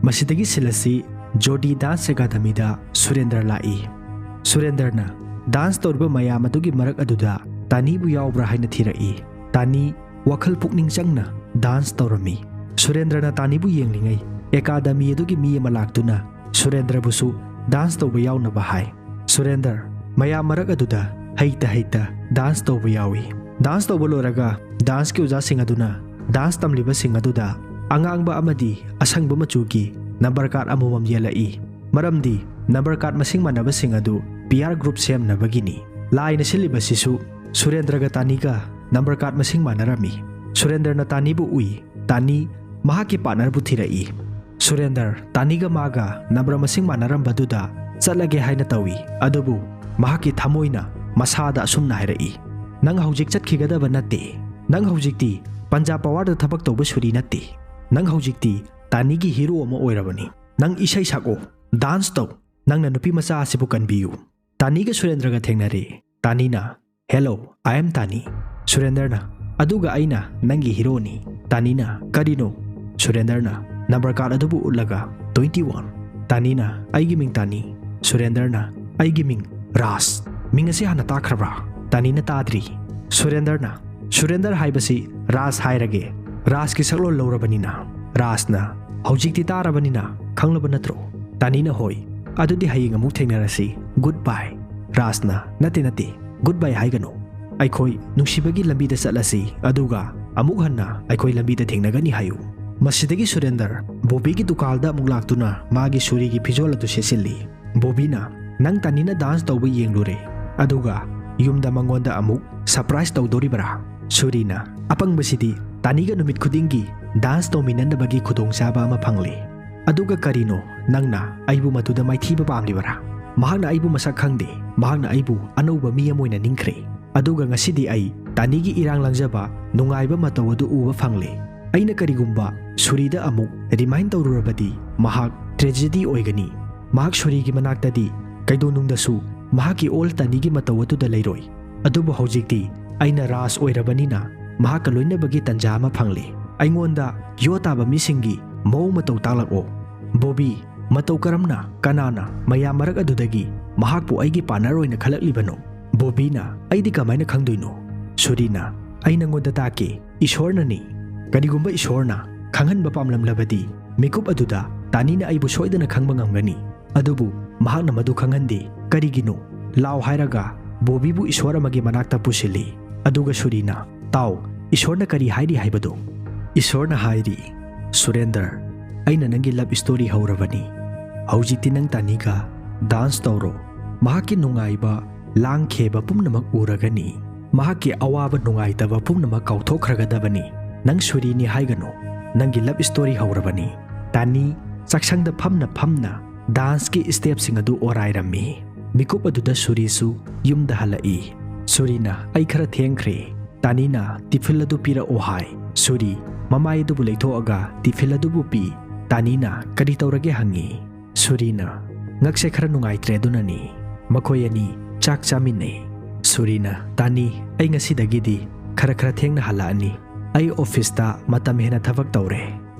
ꯃꯁꯤꯗꯒꯤ ꯁꯤꯜ ꯑꯁꯤ ꯖꯣꯗꯤ Dance Academyꯗ ꯁꯨꯔꯦꯟꯗ꯭ꯔ ꯂꯥꯛꯏ꯫ ꯁꯨꯔꯦꯟꯗ꯭ꯔꯅ dance ꯇꯧꯔꯤꯕ ꯃꯌꯥꯝ ꯑꯗꯨꯒꯤ ꯃꯔꯛ ꯑꯗꯨꯗ ꯇꯥꯅꯤꯕꯨ ꯌꯥꯎꯕ꯭ꯔꯥ ꯍꯥꯏꯅ ꯊꯤꯔꯛꯏ꯫ ꯇꯥꯅꯤ ꯋꯥꯈꯜ ꯄꯨꯛꯅꯤꯡ ꯆꯪꯅ dance ꯇꯧꯔꯝꯃꯤ꯫ ꯁꯨꯔꯦꯟꯗ꯭ꯔꯅ ꯇꯥꯅꯤꯕꯨ ꯌꯦꯡꯂꯤꯉꯩ academy ꯑꯗꯨꯒꯤ ꯃꯤ ꯑꯃ ꯂꯥꯛꯇꯨꯅ ꯁꯨꯔꯦꯟꯗ꯭ꯔꯕꯨꯁꯨ dance ꯇꯧꯕ ꯌꯥꯎꯅꯕ ꯍꯥꯏ꯫ ꯁꯨꯔꯦꯟꯗ꯭ꯔ ꯃꯌꯥꯝ ꯃꯔꯛ ꯑꯗꯨꯗ ꯍꯩꯇ ꯍꯩꯇ dance ꯇꯧꯕ ꯌꯥꯎꯏ꯫ Dance ꯇꯧꯕ ꯂꯣꯏꯔꯒ danceꯀꯤ ꯑꯣꯖꯥꯁꯤꯡ ꯑꯗꯨꯅ dance ꯇꯝꯂꯤꯕꯁꯤꯡ ꯑꯗꯨꯗ ꯑꯉꯥꯡꯕ ꯑꯃꯗꯤ ꯑꯁꯪꯕ ꯃꯆꯨꯒꯤ number card ꯑꯃꯃꯝ ꯌꯦꯜꯂꯛꯏ꯫ ꯃꯔꯝꯗꯤ number card ꯃꯁꯤꯡ ꯃꯥꯟꯅꯕꯁꯤꯡ ꯑꯗꯨ peer group ꯁꯦꯝꯅꯕꯒꯤꯅꯤ꯫ ꯂꯥꯏꯅ ꯁꯤꯜꯂꯤꯕꯁꯤꯁꯨ ꯁꯨꯔꯦꯟꯗ꯭ꯔꯒ ꯇꯥꯅꯤꯒ number card ꯃꯁꯤꯡ ꯃꯥꯟꯅꯔꯝꯃꯤ꯫ ꯁꯨꯔꯦꯟꯗ꯭ꯔꯅ ꯇꯥꯅꯤꯕꯨ ꯎꯏ꯫ ꯇꯥꯅꯤ ꯃꯍꯥꯛꯀꯤ partnerꯕꯨ ꯊꯤꯔꯛꯏ꯫ ꯁꯨꯔꯦꯟꯗ꯭ꯔ ꯇꯥꯅꯤꯒ ꯃꯥꯒ number ꯃꯁꯤꯡ ꯃꯥꯟꯅꯔꯝꯕꯗꯨꯗ ꯆꯠꯂꯒꯦ ꯍꯥꯏꯅ ꯇꯧꯏ꯫ ꯑꯗꯨꯕꯨ ꯃꯍꯥꯛꯀꯤ ꯊꯃꯣꯏꯅ ꯃꯁꯥꯗ ꯑꯁꯨꯝꯅ ꯍꯥꯏꯔꯛꯏ, "ꯅꯪ ꯍꯧꯖꯤꯛ ꯆꯠꯈꯤꯒꯗꯕ ꯅꯠꯇꯦ꯫ ꯅꯪ ꯍꯧꯖꯤꯛꯇꯤ ꯄꯟꯖꯥꯕ powerꯗ ꯊꯕꯛ ꯇꯧꯕ ꯁꯨꯔꯤ ꯅꯠꯇꯦ꯫ ꯅꯪ ꯍꯧꯖꯤꯛꯇꯤ ꯇꯥꯅꯤꯒꯤ hero ꯑꯃ ꯑꯣꯏꯔꯕꯅꯤ꯫" "ꯅꯪ ꯏꯁꯩ ꯁꯛꯑꯣ, ꯗꯥꯟꯁ ꯇꯧ, ꯅꯪꯅ ꯅꯨꯄꯤ ꯃꯆꯥ ꯑꯁꯤꯕꯨ ꯀꯟꯕꯤꯌꯨ"꯫ ꯇꯥꯅꯤꯒ ꯁꯨꯔꯦꯟꯗ꯭ꯔꯒ ꯊꯦꯡꯅꯔꯦ꯫ ꯇꯥꯅꯤꯅ, "Hello, I am ꯇꯥꯅꯤ"꯫ ꯁꯨꯔꯦꯟꯗ꯭ꯔꯅ, "ꯑꯗꯨꯒ ꯑꯩꯅ ꯅꯪꯒꯤ ꯍꯤꯔꯣꯅꯤ"꯫ ꯇꯥꯅꯤꯅ, "ꯀꯔꯤꯅꯣ?" ꯁꯨꯔꯦꯟꯗ꯭ꯔꯅ ꯅꯝꯕꯔ ꯀꯥꯔꯗ ꯑꯗꯨꯕꯨ ꯎꯠꯂꯒ, "Twenty one"꯫ ꯇꯥꯅꯤꯅ, "ꯑꯩꯒꯤ ꯃꯤꯡ ꯇꯥꯅꯤ"꯫ ꯁꯨꯔꯦꯟꯗ꯭ꯔꯅ, "ꯑꯩꯒꯤ ꯃꯤꯡ ꯔꯥꯖ꯫ ꯃꯤꯡ ꯑꯁꯤ ꯍꯥꯟꯅ ꯇꯥꯈ꯭ꯔꯕ꯭ꯔꯥ?" ꯇꯥꯅꯤꯅ, "ꯇꯥꯗ꯭ꯔꯤ"꯫ ꯁꯨꯔꯦꯟꯗ꯭ꯔꯅ, "ꯁꯨꯔꯦꯟꯗ꯭ꯔ ꯍꯥꯏꯕꯁꯤ ꯔꯥꯖ ꯍꯥꯏꯔꯒꯦ꯫ ꯔꯥꯖꯀꯤ ꯁꯛꯂꯣꯟ ꯂꯧꯔꯕꯅꯤꯅ"꯫ ꯔꯥꯖꯅ, "ꯍꯧꯖꯤꯛꯇꯤ ꯇꯥꯔꯕꯅꯤꯅ ꯈꯪꯂꯕ ꯅꯠꯇ꯭ꯔꯣ?" ꯇꯥꯅꯤꯅ, "ꯍꯣꯏ, ꯑꯗꯨꯗꯤ ꯍꯌꯦꯡ ꯑꯃꯨꯛ ꯊꯦꯡꯅꯔꯁꯤ꯫ Good bye"꯫ ꯔꯥꯖꯅ, "ꯅꯠꯇꯦ, ꯅꯠꯇꯦ, good bye ꯍꯥꯏꯒꯅꯨ꯫ ꯑꯩꯈꯣꯏ ꯅꯨꯡꯁꯤꯕꯒꯤ ꯂꯝꯕꯤꯗ ꯆꯠꯂꯁꯤ, ꯑꯗꯨꯒ ꯑꯃꯨꯛ ꯍꯟꯅ ꯑꯩꯈꯣꯏ ꯂꯝꯕꯤꯗ ꯊꯦꯡꯅꯒꯅꯤ ꯍꯥꯏꯌꯨ"꯫ ꯃꯁꯤꯗꯒꯤ ꯁꯨꯔꯦꯟꯗ꯭ꯔ ꯕꯣꯕꯤꯒꯤ ꯗꯨꯀꯥꯟꯗ ꯑꯃꯨꯛ ꯂꯥꯛꯇꯨꯅ ꯃꯥꯒꯤ ꯁꯨꯔꯤꯒꯤ ꯐꯤꯖꯣꯜ ꯑꯗꯨ ꯁꯦꯠꯆꯤꯜꯂꯤ꯫ ꯕꯣꯕꯤꯅ, "ꯅꯪ ꯇꯥꯅꯤꯅ ꯗꯥꯟꯁ ꯇꯧꯕ ꯌꯦꯡꯂꯨꯔꯦ, ꯑꯗꯨꯒ ꯌꯨꯝꯗ ꯃꯉꯣꯟꯗ ꯑꯃꯨꯛ ꯁꯔꯄ꯭ꯔꯥꯏꯖ ꯇꯧꯗꯣꯔꯤꯕꯔꯥ?" ꯁꯨꯔꯤꯅ, "ꯑꯄꯪꯕꯁꯤꯗꯤ ꯇꯥꯅꯤꯒ ꯅꯨꯃꯤꯠ ꯈꯨꯗꯤꯡꯒꯤ ꯗꯥꯟꯁ ꯇꯧꯃꯤꯟꯅꯅꯕꯒꯤ ꯈꯨꯗꯣꯡꯆꯥꯕ ꯑꯃ ꯐꯪꯂꯦ꯫ ꯑꯗꯨꯒ ꯀꯔꯤꯅꯣ, ꯅꯪꯅ ꯑꯩꯕꯨ ꯃꯗꯨꯗ ꯃꯥꯏꯊꯤꯕ ꯄꯥꯝꯂꯤꯕꯔꯥ? ꯃꯍꯥꯛꯅ ꯑꯩꯕꯨ ꯃꯁꯛ ꯈꯪꯗꯦ꯫ ꯃꯍꯥꯛꯅ ꯑꯩꯕꯨ ꯑꯅꯧꯕ ꯃꯤ ꯑꯃ ꯑꯣꯏꯅ ꯅꯤꯡꯈ꯭ꯔꯦ꯫ ꯑꯗꯨꯒ ꯉꯁꯤꯗꯤ ꯑꯩ ꯇꯥꯅꯤꯒꯤ ꯏꯔꯥꯡ ꯂꯪꯖꯕ ꯅꯨꯡꯉꯥꯏꯕ ꯃꯇꯧ ꯑꯗꯨ ꯎꯕ ꯐꯪꯂꯦ꯫ ꯑꯩꯅ ꯀꯔꯤꯒꯨꯝꯕ ꯁꯨꯔꯤꯗ ꯑꯃꯨꯛ ꯔꯤꯃꯥꯏꯟ ꯇꯧꯔꯨꯔꯕꯗꯤ ꯃꯍꯥꯛ ꯇ꯭ꯔꯦꯖꯦꯗꯤ ꯑꯣꯏꯒꯅꯤ꯫ ꯃꯍꯥꯛ ꯁꯨꯔꯤꯒꯤ ꯃꯅꯥꯛꯇꯗꯤ ꯀꯩꯗꯧꯅꯨꯡꯗꯁꯨ ꯃꯍꯥꯛꯀꯤ ꯑꯣꯜ ꯇꯥꯅꯤꯒꯤ ꯃꯇꯧ ꯑꯗꯨꯗ ꯂꯩꯔꯣꯏ꯫ ꯑꯗꯨꯕꯨ ꯍꯧꯖꯤꯛꯇꯤ ꯑꯩꯅ ꯔꯥꯖ ꯑꯣꯏꯔꯕꯅꯤꯅ ꯃꯍꯥꯛꯀ ꯂꯣꯏꯅꯕꯒꯤ ꯇꯟꯖꯥ ꯑꯃ ꯐꯪꯂꯦ꯫ ꯑꯩꯉꯣꯟꯗ ꯌꯣ ꯇꯥꯕ ꯃꯤꯁꯤꯡꯒꯤ ꯃꯑꯣꯡ ꯃꯇꯧ ꯇꯥꯛꯂꯛꯑꯣ꯫ ꯕꯣꯕꯤ, ꯃꯇꯧ ꯀꯔꯝꯅ, ꯀꯅꯥꯅ ꯃꯌꯥꯝ ꯃꯔꯛ ꯑꯗꯨꯗꯒꯤ ꯃꯍꯥꯛꯄꯨ ꯑꯩꯒꯤ ꯄꯥꯔꯠꯅꯔ ꯑꯣꯏꯅ ꯈꯜꯂꯛꯂꯤꯕꯅꯣ?" ꯕꯣꯕꯤꯅ, "ꯑꯩꯗꯤ ꯀꯃꯥꯏꯅ ꯈꯪꯗꯣꯏꯅꯣ?" ꯁꯨꯔꯤꯅ, "ꯑꯩ ꯅꯪꯉꯣꯟꯗ ꯇꯥꯛꯀꯦ, ꯏꯁꯣꯔꯅꯅꯤ꯫ ꯀꯔꯤꯒꯨꯝꯕ ꯏꯁꯣꯔꯅ ꯈꯪꯍꯟꯕ ꯄꯥꯝꯂꯝꯂꯕꯗꯤ, ꯃꯤꯀꯨꯞ ꯑꯗꯨꯗ ꯇꯥꯅꯤꯅ ꯑꯩꯕꯨ ꯁꯣꯏꯗꯅ ꯈꯪꯕ ꯉꯝꯒꯅꯤ꯫ ꯑꯗꯨꯕꯨ ꯃꯍꯥꯛꯅ ꯃꯗꯨ ꯈꯪꯍꯟꯗꯦ꯫ ꯀꯔꯤꯒꯤꯅꯣ? ꯂꯥꯎ" ꯍꯥꯏꯔꯒ ꯕꯣꯕꯤꯕꯨ ꯏꯁꯣꯔ ꯑꯃꯒꯤ ꯃꯅꯥꯛꯇ ꯄꯨꯁꯤꯜꯂꯤ꯫ ꯑꯗꯨꯒ ꯁꯨꯔꯤꯅ, "ꯇꯥꯎ, ꯏꯁꯣꯔꯅ ꯀꯔꯤ ꯍꯥꯏꯔꯤ ꯍꯥꯏꯕꯗꯨ"꯫ ꯏꯁꯣꯔꯅ ꯍꯥꯏꯔꯤ, "ꯁꯨꯔꯦꯟꯗ꯭ꯔ, ꯑꯩꯅ ꯅꯪꯒꯤ ꯂꯚ ꯁ꯭ꯇꯣꯔꯤ ꯍꯧꯔꯕꯅꯤ꯫ ꯍꯧꯖꯤꯛꯇꯤ ꯅꯪ ꯇꯥꯅꯤꯒ ꯗꯥꯟꯁ ꯇꯧꯔꯣ꯫ ꯃꯍꯥꯛꯀꯤ ꯅꯨꯡꯉꯥꯏꯕ, ꯂꯥꯡꯈꯦꯕ ꯄꯨꯝꯅꯃꯛ ꯎꯔꯒꯅꯤ꯫ ꯃꯍꯥꯛꯀꯤ ꯑꯋꯥꯕ ꯅꯨꯡꯉꯥꯏꯇꯕ ꯄꯨꯝꯅꯃꯛ ꯀꯥꯎꯊꯣꯛꯈ꯭ꯔꯒꯗꯕꯅꯤ꯫ ꯅꯪ ꯁꯨꯔꯤꯅꯤ ꯍꯥꯏꯒꯅꯨ꯫ ꯅꯪꯒꯤ ꯂꯚ ꯁ꯭ꯇꯣꯔꯤ ꯍꯧꯔꯕꯅꯤ"꯫ ꯇꯥꯅꯤ ꯆꯥꯛꯁꯪꯗ ꯐꯝꯅ ꯐꯝꯅ ꯗꯥꯟꯁꯀꯤ ꯁ꯭ꯇꯦꯞꯁꯤꯡ ꯑꯗꯨ ꯑꯣꯔꯥꯏꯔꯝꯃꯤ꯫ ꯃꯤꯀꯨꯞ ꯑꯗꯨꯗ ꯁꯨꯔꯤꯁꯨ ꯌꯨꯝꯗ ꯍꯜꯂꯛꯏ꯫ ꯁꯨꯔꯤꯅ, "ꯑꯩ ꯈꯔ ꯊꯦꯡꯈ꯭ꯔꯦ"꯫ ꯇꯥꯅꯤꯅ, "ꯇꯤꯐꯤꯜ ꯑꯗꯨ ꯄꯤꯔꯛꯑꯣ" ꯍꯥꯏ꯫ ꯁꯨꯔꯤ ꯃꯃꯥꯏ ꯑꯗꯨꯕꯨ ꯂꯩꯊꯣꯛꯑꯒ ꯇꯤꯐꯤꯜ ꯑꯗꯨꯕꯨ ꯄꯤ꯫ ꯇꯥꯅꯤꯅ ꯀꯔꯤ ꯇꯧꯔꯒꯦ ꯍꯪꯉꯤ꯫ ꯁꯨꯔꯤꯅ, "ꯉꯛꯁꯦ ꯈꯔ ꯅꯨꯡꯉꯥꯏꯇ꯭ꯔꯦ, ꯑꯗꯨꯅꯅꯤ꯫" ꯃꯈꯣꯏ ꯑꯅꯤ ꯆꯥꯛ ꯆꯥꯃꯤꯟꯅꯩ꯫ ꯁꯨꯔꯤꯅ, "ꯇꯥꯅꯤ, ꯑꯩ ꯉꯁꯤꯗꯒꯤꯗꯤ ꯈꯔ ꯈꯔ ꯊꯦꯡꯅ ꯍꯜꯂꯛꯑꯅꯤ꯫ ꯑꯩ ꯑꯣꯐꯤꯁꯇ ꯃꯇꯝ ꯍꯦꯟꯅ ꯊꯕꯛ ꯇꯧꯔꯦ꯫"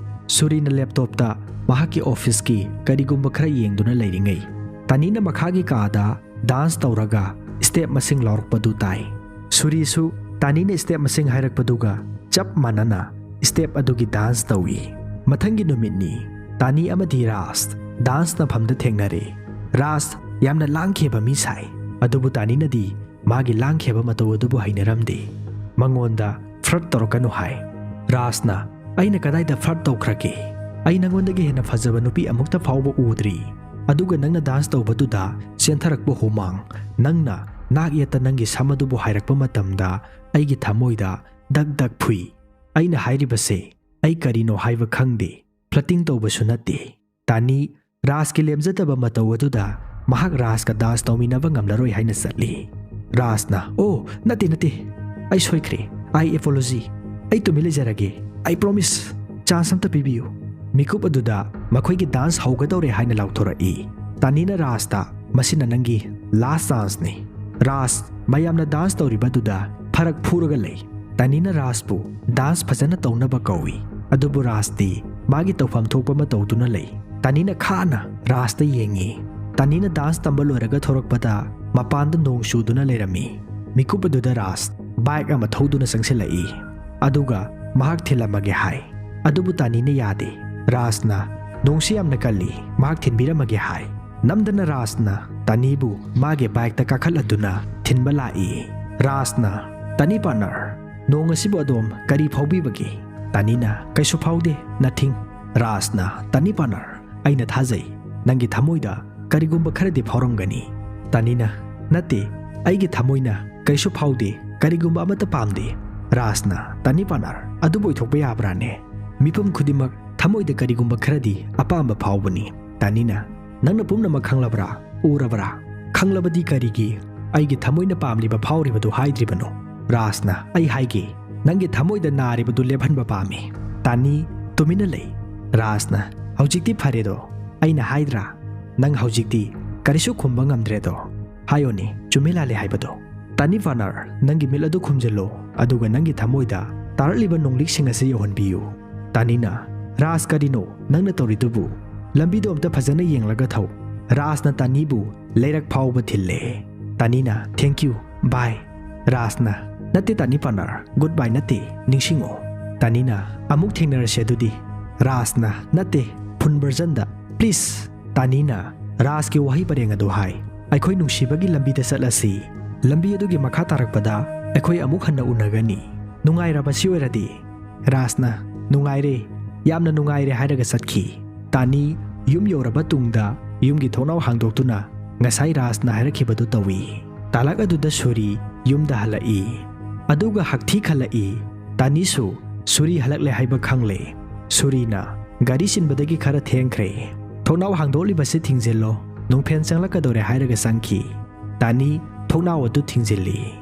ꯁꯨꯔꯤꯅ ꯂꯦꯞꯇꯣꯞꯇ ꯃꯍꯥꯛꯀꯤ ꯑꯣꯐꯤꯁꯀꯤ ꯀꯔꯤꯒꯨꯝꯕ ꯈꯔ ꯌꯦꯡꯗꯨꯅ ꯂꯩꯔꯤꯉꯩ, ꯇꯥꯅꯤꯅ ꯃꯈꯥꯒꯤ ꯀꯥꯗ ꯗꯥꯟꯁ ꯇꯧꯔꯒ ꯁ꯭ꯇꯦꯞ ꯃꯁꯤꯡ ꯂꯥꯎꯔꯛꯄꯗꯨ ꯇꯥꯏ꯫ ꯁꯨꯔꯤꯁꯨ ꯇꯥꯅꯤꯅ ꯁ꯭ꯇꯦꯞ ꯃꯁꯤꯡ ꯍꯥꯏꯔꯛꯄꯗꯨꯒ ꯆꯞ ꯃꯥꯟꯅꯅ ꯁ꯭ꯇꯦꯞ ꯑꯗꯨꯒꯤ ꯗꯥꯟꯁ ꯇꯧꯏ꯫ ꯃꯊꯪꯒꯤ ꯅꯨꯃꯤꯠꯅꯤ, ꯇꯥꯅꯤ ꯑꯃꯗꯤ ꯔꯥꯖ ꯗꯥꯟꯁ ꯇꯧꯐꯝꯗ ꯊꯦꯡꯅꯔꯦ꯫ ꯔꯥꯖ ꯌꯥꯝꯅ ꯂꯥꯡꯈꯤꯕ ꯃꯤ ꯁꯥꯏ, ꯑꯗꯨꯕꯨ ꯇꯥꯅꯤꯅꯗꯤ ꯃꯥꯒꯤ ꯂꯥꯡꯈꯤꯕ ꯃꯇꯧ ꯑꯗꯨꯕꯨ ꯍꯩꯅꯔꯝꯗꯦ꯫ ꯃꯉꯣꯟꯗ ꯐ꯭ꯂꯔꯠ ꯇꯧꯔꯛꯀꯅꯨ ꯍꯥꯏ꯫ ꯔꯥꯖꯅ, "ꯑꯩꯅ ꯀꯗꯥꯏꯗ ꯐ꯭ꯂꯔꯠ ꯇꯧꯈ꯭ꯔꯒꯦ? ꯑꯩ ꯅꯉꯣꯟꯗꯒꯤ ꯍꯦꯟꯅ ꯐꯖꯕ ꯅꯨꯄꯤ ꯑꯃꯨꯛꯇ ꯐꯥꯎꯕ ꯎꯗ꯭ꯔꯤ꯫ ꯑꯗꯨꯒ ꯅꯪꯅ ꯗꯥꯟꯁ ꯇꯧꯕꯗꯨꯗ ꯆꯦꯟꯊꯔꯛꯄ ꯍꯨꯃꯥꯡ, ꯅꯪꯅ ꯅꯥꯛ ꯌꯦꯠꯇ ꯅꯪꯒꯤ ꯁꯝ ꯑꯗꯨꯕꯨ ꯍꯥꯏꯔꯛꯄ ꯃꯇꯝꯗ ꯑꯩꯒꯤ ꯊꯃꯣꯏꯗ ꯗꯛ ꯗꯛ ꯐꯨꯏ꯫ ꯑꯩꯅ ꯍꯥꯏꯔꯤꯕꯁꯦ ꯑꯩ ꯀꯔꯤꯅꯣ ꯍꯥꯏꯕ ꯈꯪꯗꯦ꯫ ꯐ꯭ꯂꯔꯇꯤꯡ ꯇꯧꯕꯁꯨ ꯅꯠꯇꯦ꯫" ꯇꯥꯅꯤ ꯔꯥꯖꯀꯤ ꯂꯦꯝꯖꯗꯕ ꯃꯇꯧ ꯑꯗꯨꯗ ꯃꯍꯥꯛ ꯔꯥꯖꯀ ꯗꯥꯟꯁ ꯇꯧꯃꯤꯟꯅꯕ ꯉꯝꯂꯔꯣꯏ ꯍꯥꯏꯅ ꯆꯠꯂꯤ꯫ ꯔꯥꯖꯅ, "ꯑꯣ, ꯅꯠꯇꯦ, ꯅꯠꯇꯦ, ꯑꯩ ꯁꯣꯏꯈ꯭ꯔꯦ꯫ ꯑꯥꯏ ꯑꯦꯄꯣꯂꯣꯖꯤ꯫ ꯑꯩ ꯇꯨꯃꯤꯟ ꯂꯩꯖꯔꯒꯦ꯫ ꯑꯥꯏ ꯄ꯭ꯔꯣꯃꯤꯁ꯫ ꯆꯥꯟꯁ ꯑꯝꯇ ꯄꯤꯕꯤꯌꯨ꯫" ꯃꯤꯀꯨꯞ ꯑꯗꯨꯗ ꯃꯈꯣꯏꯒꯤ ꯗꯥꯟꯁ ꯍꯧꯒꯗꯧꯔꯦ ꯍꯥꯏꯅ ꯂꯥꯎꯊꯣꯔꯛꯏ꯫ ꯇꯥꯅꯤꯅ ꯔꯥꯖꯇ, "ꯃꯁꯤꯅ ꯅꯪꯒꯤ ꯂꯥꯁ ꯆꯥꯟꯁꯅꯤ꯫" ꯔꯥꯖ ꯃꯌꯥꯝꯅ ꯗꯥꯟꯁ ꯇꯧꯔꯤꯕꯗꯨꯗ ꯐꯔꯛ ꯐꯨꯔꯒ ꯂꯩ꯫ ꯇꯥꯅꯤꯅ ꯔꯥꯖꯄꯨ ꯗꯥꯟꯁ ꯐꯖꯅ ꯇꯧꯅꯕ ꯀꯧꯏ, ꯑꯗꯨꯕꯨ ꯔꯥꯖꯇꯤ ꯃꯥꯒꯤ ꯇꯧꯐꯝ ꯊꯣꯛꯄ ꯑꯃ ꯇꯧꯗꯨꯅ ꯂꯩ꯫ ꯇꯥꯅꯤꯅ ꯈꯥꯅ ꯔꯥꯖꯇ ꯌꯦꯡꯉꯤ꯫ ꯇꯥꯅꯤꯅ ꯗꯥꯟꯁ ꯇꯝꯕ ꯂꯣꯏꯔꯒ ꯊꯣꯔꯛꯄꯗ ꯃꯄꯥꯟꯗ ꯅꯣꯡ ꯆꯨꯗꯨꯅ ꯂꯩꯔꯝꯃꯤ꯫ ꯃꯤꯀꯨꯞ ꯑꯗꯨꯗ ꯔꯥꯖ ꯕꯥꯏꯛ ꯑꯃ ꯊꯧꯗꯨꯅ ꯆꯪꯁꯤꯜꯂꯛꯏ, ꯑꯗꯨꯒ ꯃꯍꯥꯛ ꯊꯤꯜꯂꯝꯃꯒꯦ ꯍꯥꯏ꯫ ꯑꯗꯨꯕꯨ ꯇꯥꯅꯤꯅ ꯌꯥꯗꯦ꯫ ꯔꯥꯖꯅ, "ꯅꯣꯡꯁꯤ ꯌꯥꯝꯅ ꯀꯜꯂꯤ, ꯃꯍꯥꯛ ꯊꯤꯟꯕꯤꯔꯝꯃꯒꯦ" ꯍꯥꯏ꯫ ꯅꯝꯗꯅ ꯔꯥꯖꯅ ꯇꯥꯅꯤꯕꯨ ꯃꯥꯒꯤ ꯕꯥꯏꯛꯇ ꯀꯥꯈꯠꯍꯟꯗꯨꯅ ꯊꯤꯟꯕ ꯂꯥꯛꯏ꯫ ꯔꯥꯖꯅ, "ꯇꯥꯅꯤ ꯄꯥꯔꯠꯅꯔ, ꯅꯣꯡ ꯑꯁꯤꯕꯨ ꯑꯗꯣꯝ ꯀꯔꯤ ꯐꯥꯎꯕꯤꯕꯒꯦ?" ꯇꯥꯅꯤꯅ, "ꯀꯩꯁꯨ ꯐꯥꯎꯗꯦ, ꯅꯊꯤꯡ꯫" ꯔꯥꯖꯅ, "ꯇꯥꯅꯤ ꯄꯥꯔꯠꯅꯔ, ꯑꯩꯅ ꯊꯥꯖꯩ ꯅꯪꯒꯤ ꯊꯃꯣꯏꯗ ꯀꯔꯤꯒꯨꯝꯕ ꯈꯔꯗꯤ ꯐꯥꯎꯔꯝꯒꯅꯤ꯫" ꯇꯥꯅꯤꯅ, "ꯅꯠꯇꯦ, ꯑꯩꯒꯤ ꯊꯃꯣꯏꯅ ꯀꯩꯁꯨ ꯐꯥꯎꯗꯦ, ꯀꯔꯤꯒꯨꯝꯕ ꯑꯃꯠꯇ ꯄꯥꯝꯗꯦ꯫" ꯔꯥꯖꯅ, "ꯇꯥꯅꯤ ꯄꯥꯔꯠꯅꯔ, ꯑꯗꯨꯕꯨ ꯑꯣꯏꯊꯣꯛꯄ ꯌꯥꯕ꯭ꯔꯥꯅꯦ? ꯃꯤꯄꯨꯝ ꯈꯨꯗꯤꯡꯃꯛ ꯊꯃꯣꯏꯗ ꯀꯔꯤꯒꯨꯝꯕ ꯈꯔꯗꯤ ꯑꯄꯥꯝꯕ ꯐꯥꯎꯕꯅꯤ꯫" ꯇꯥꯅꯤꯅ, "ꯅꯪꯅ ꯄꯨꯝꯅꯃꯛ ꯈꯪꯂꯕ꯭ꯔꯥ? ꯎꯔꯕ꯭ꯔꯥ? ꯈꯪꯂꯕꯗꯤ ꯀꯔꯤꯒꯤ ꯑꯩꯒꯤ ꯊꯃꯣꯏꯅ ꯄꯥꯝꯂꯤꯕ ꯐꯥꯎꯔꯤꯕꯗꯨ ꯍꯥꯏꯗ꯭ꯔꯤꯕꯅꯣ?" ꯔꯥꯖꯅ, "ꯑꯩ ꯍꯥꯏꯒꯦ, ꯅꯪꯒꯤ ꯊꯃꯣꯏꯗ ꯅꯥꯔꯤꯕꯗꯨ ꯂꯦꯞꯍꯟꯕ ꯄꯥꯝꯃꯤ꯫" ꯇꯥꯅꯤ ꯇꯨꯃꯤꯟꯅ ꯂꯩ꯫ ꯔꯥꯖꯅ, ꯍꯧꯖꯤꯛꯇꯤ ꯐꯔꯦꯗꯣ꯫ ꯑꯩꯅ ꯍꯥꯏꯗ꯭ꯔꯥ, ꯅꯪ ꯍꯧꯖꯤꯛꯇꯤ ꯀꯔꯤꯁꯨ ꯈꯨꯝꯕ ꯉꯝꯗ꯭ꯔꯦꯗꯣ꯫ ꯍꯥꯏꯌꯣꯅꯦ, ꯆꯨꯝꯃꯦ ꯂꯥꯜꯂꯦ ꯍꯥꯏꯕꯗꯣ꯫ ꯇꯥꯅꯤ ꯄꯥꯅꯔ, ꯅꯪꯒꯤ ꯃꯤꯠ ꯑꯗꯨ ꯈꯨꯝꯖꯤꯜꯂꯣ, ꯑꯗꯨꯒ ꯅꯪꯒꯤ ꯊꯃꯣꯏꯗ ꯇꯥꯔꯛꯂꯤꯕ ꯅꯣꯡꯂꯤꯛꯁꯤꯡ ꯑꯁꯤ ꯌꯧꯍꯟꯕꯤꯌꯨ꯫ ꯇꯥꯅꯤꯅ, ꯔꯥꯖ, ꯀꯔꯤꯅꯣ ꯅꯪꯅ ꯇꯧꯔꯤꯗꯨꯕꯨ? ꯂꯝꯕꯤꯗꯣ ꯑꯝꯇ ꯐꯖꯅ ꯌꯦꯡꯂꯒ ꯊꯧ꯫ ꯔꯥꯖꯅ ꯇꯥꯅꯤꯕꯨ ꯂꯩꯔꯛ ꯐꯥꯎꯕ ꯊꯤꯜꯂꯦ꯫ ꯇꯥꯅꯤꯅ, "Thank you, bye." ꯔꯥꯖꯅ, "ꯅꯠꯇꯦ ꯇꯥꯅꯤ ꯄꯥꯅꯔ, good bye ꯅꯠꯇꯦ, ꯅꯤꯡꯁꯤꯡꯉꯣ꯫" ꯇꯥꯅꯤꯅ, "ꯑꯃꯨꯛ ꯊꯦꯡꯅꯔꯁꯦ ꯑꯗꯨꯗꯤ꯫" ꯔꯥꯖꯅ, "ꯅꯠꯇꯦ, ꯐꯨꯟ ꯕꯔꯖꯟꯗ, please꯫" ꯇꯥꯅꯤꯅ ꯔꯥꯖꯀꯤ ꯋꯥꯍꯩ ꯄꯔꯦꯡ ꯑꯗꯨ ꯍꯥꯏ, "ꯑꯩꯈꯣꯏ ꯅꯨꯡꯁꯤꯕꯒꯤ ꯂꯝꯕꯤꯗ ꯆꯠꯂꯁꯤ꯫ ꯂꯝꯕꯤ ꯑꯗꯨꯒꯤ ꯃꯈꯥ ꯇꯥꯔꯛꯄꯗ ꯑꯩꯈꯣꯏ ꯑꯃꯨꯛ ꯍꯟꯅ ꯎꯅꯒꯅꯤ꯫ ꯅꯨꯡꯉꯥꯏꯔꯕ ꯁꯤ ꯑꯣꯏꯔꯗꯤ?" ꯔꯥꯖꯅ, "ꯅꯨꯡꯉꯥꯏꯔꯦ, ꯌꯥꯝꯅ ꯅꯨꯡꯉꯥꯏꯔꯦ" ꯍꯥꯏꯔꯒ ꯆꯠꯈꯤ꯫ ꯇꯥꯅꯤ ꯌꯨꯝ ꯌꯧꯔꯕ ꯇꯨꯡꯗ ꯌꯨꯝꯒꯤ ꯊꯣꯡꯅꯥꯎ ꯍꯥꯡꯗꯣꯛꯇꯨꯅ ꯉꯁꯥꯏ ꯔꯥꯖꯅ ꯍꯥꯏꯔꯛꯈꯤꯕꯗꯨ ꯇꯧꯏ꯫ ꯇꯥꯂꯛ ꯑꯗꯨꯗ ꯁꯨꯔꯤ ꯌꯨꯝꯗ ꯍꯜꯂꯛꯏ꯫ ꯑꯗꯨꯒ ꯍꯛꯊꯤ ꯈꯜꯂꯛꯏ꯫ ꯇꯥꯅꯤꯁꯨ ꯁꯨꯔꯤ ꯍꯜꯂꯛꯂꯦ ꯍꯥꯏꯕ ꯈꯪꯂꯦ꯫ ꯁꯨꯔꯤꯅ ꯒꯥꯔꯤ ꯆꯤꯟꯕꯗꯒꯤ ꯈꯔ ꯊꯦꯡꯈ꯭ꯔꯦ꯫ "ꯊꯣꯡꯅꯥꯎ ꯍꯥꯡꯗꯣꯛꯂꯤꯕꯁꯤ ꯊꯤꯡꯖꯤꯜꯂꯣ, ꯅꯨꯡꯐꯦꯟ ꯆꯪꯂꯛꯀꯗꯧꯔꯦ" ꯍꯥꯏꯔꯒ ꯆꯪꯈꯤ꯫ ꯇꯥꯅꯤ ꯊꯣꯡꯅꯥꯎ ꯑꯗꯨ ꯊꯤꯡꯖꯤꯜꯂꯤ꯫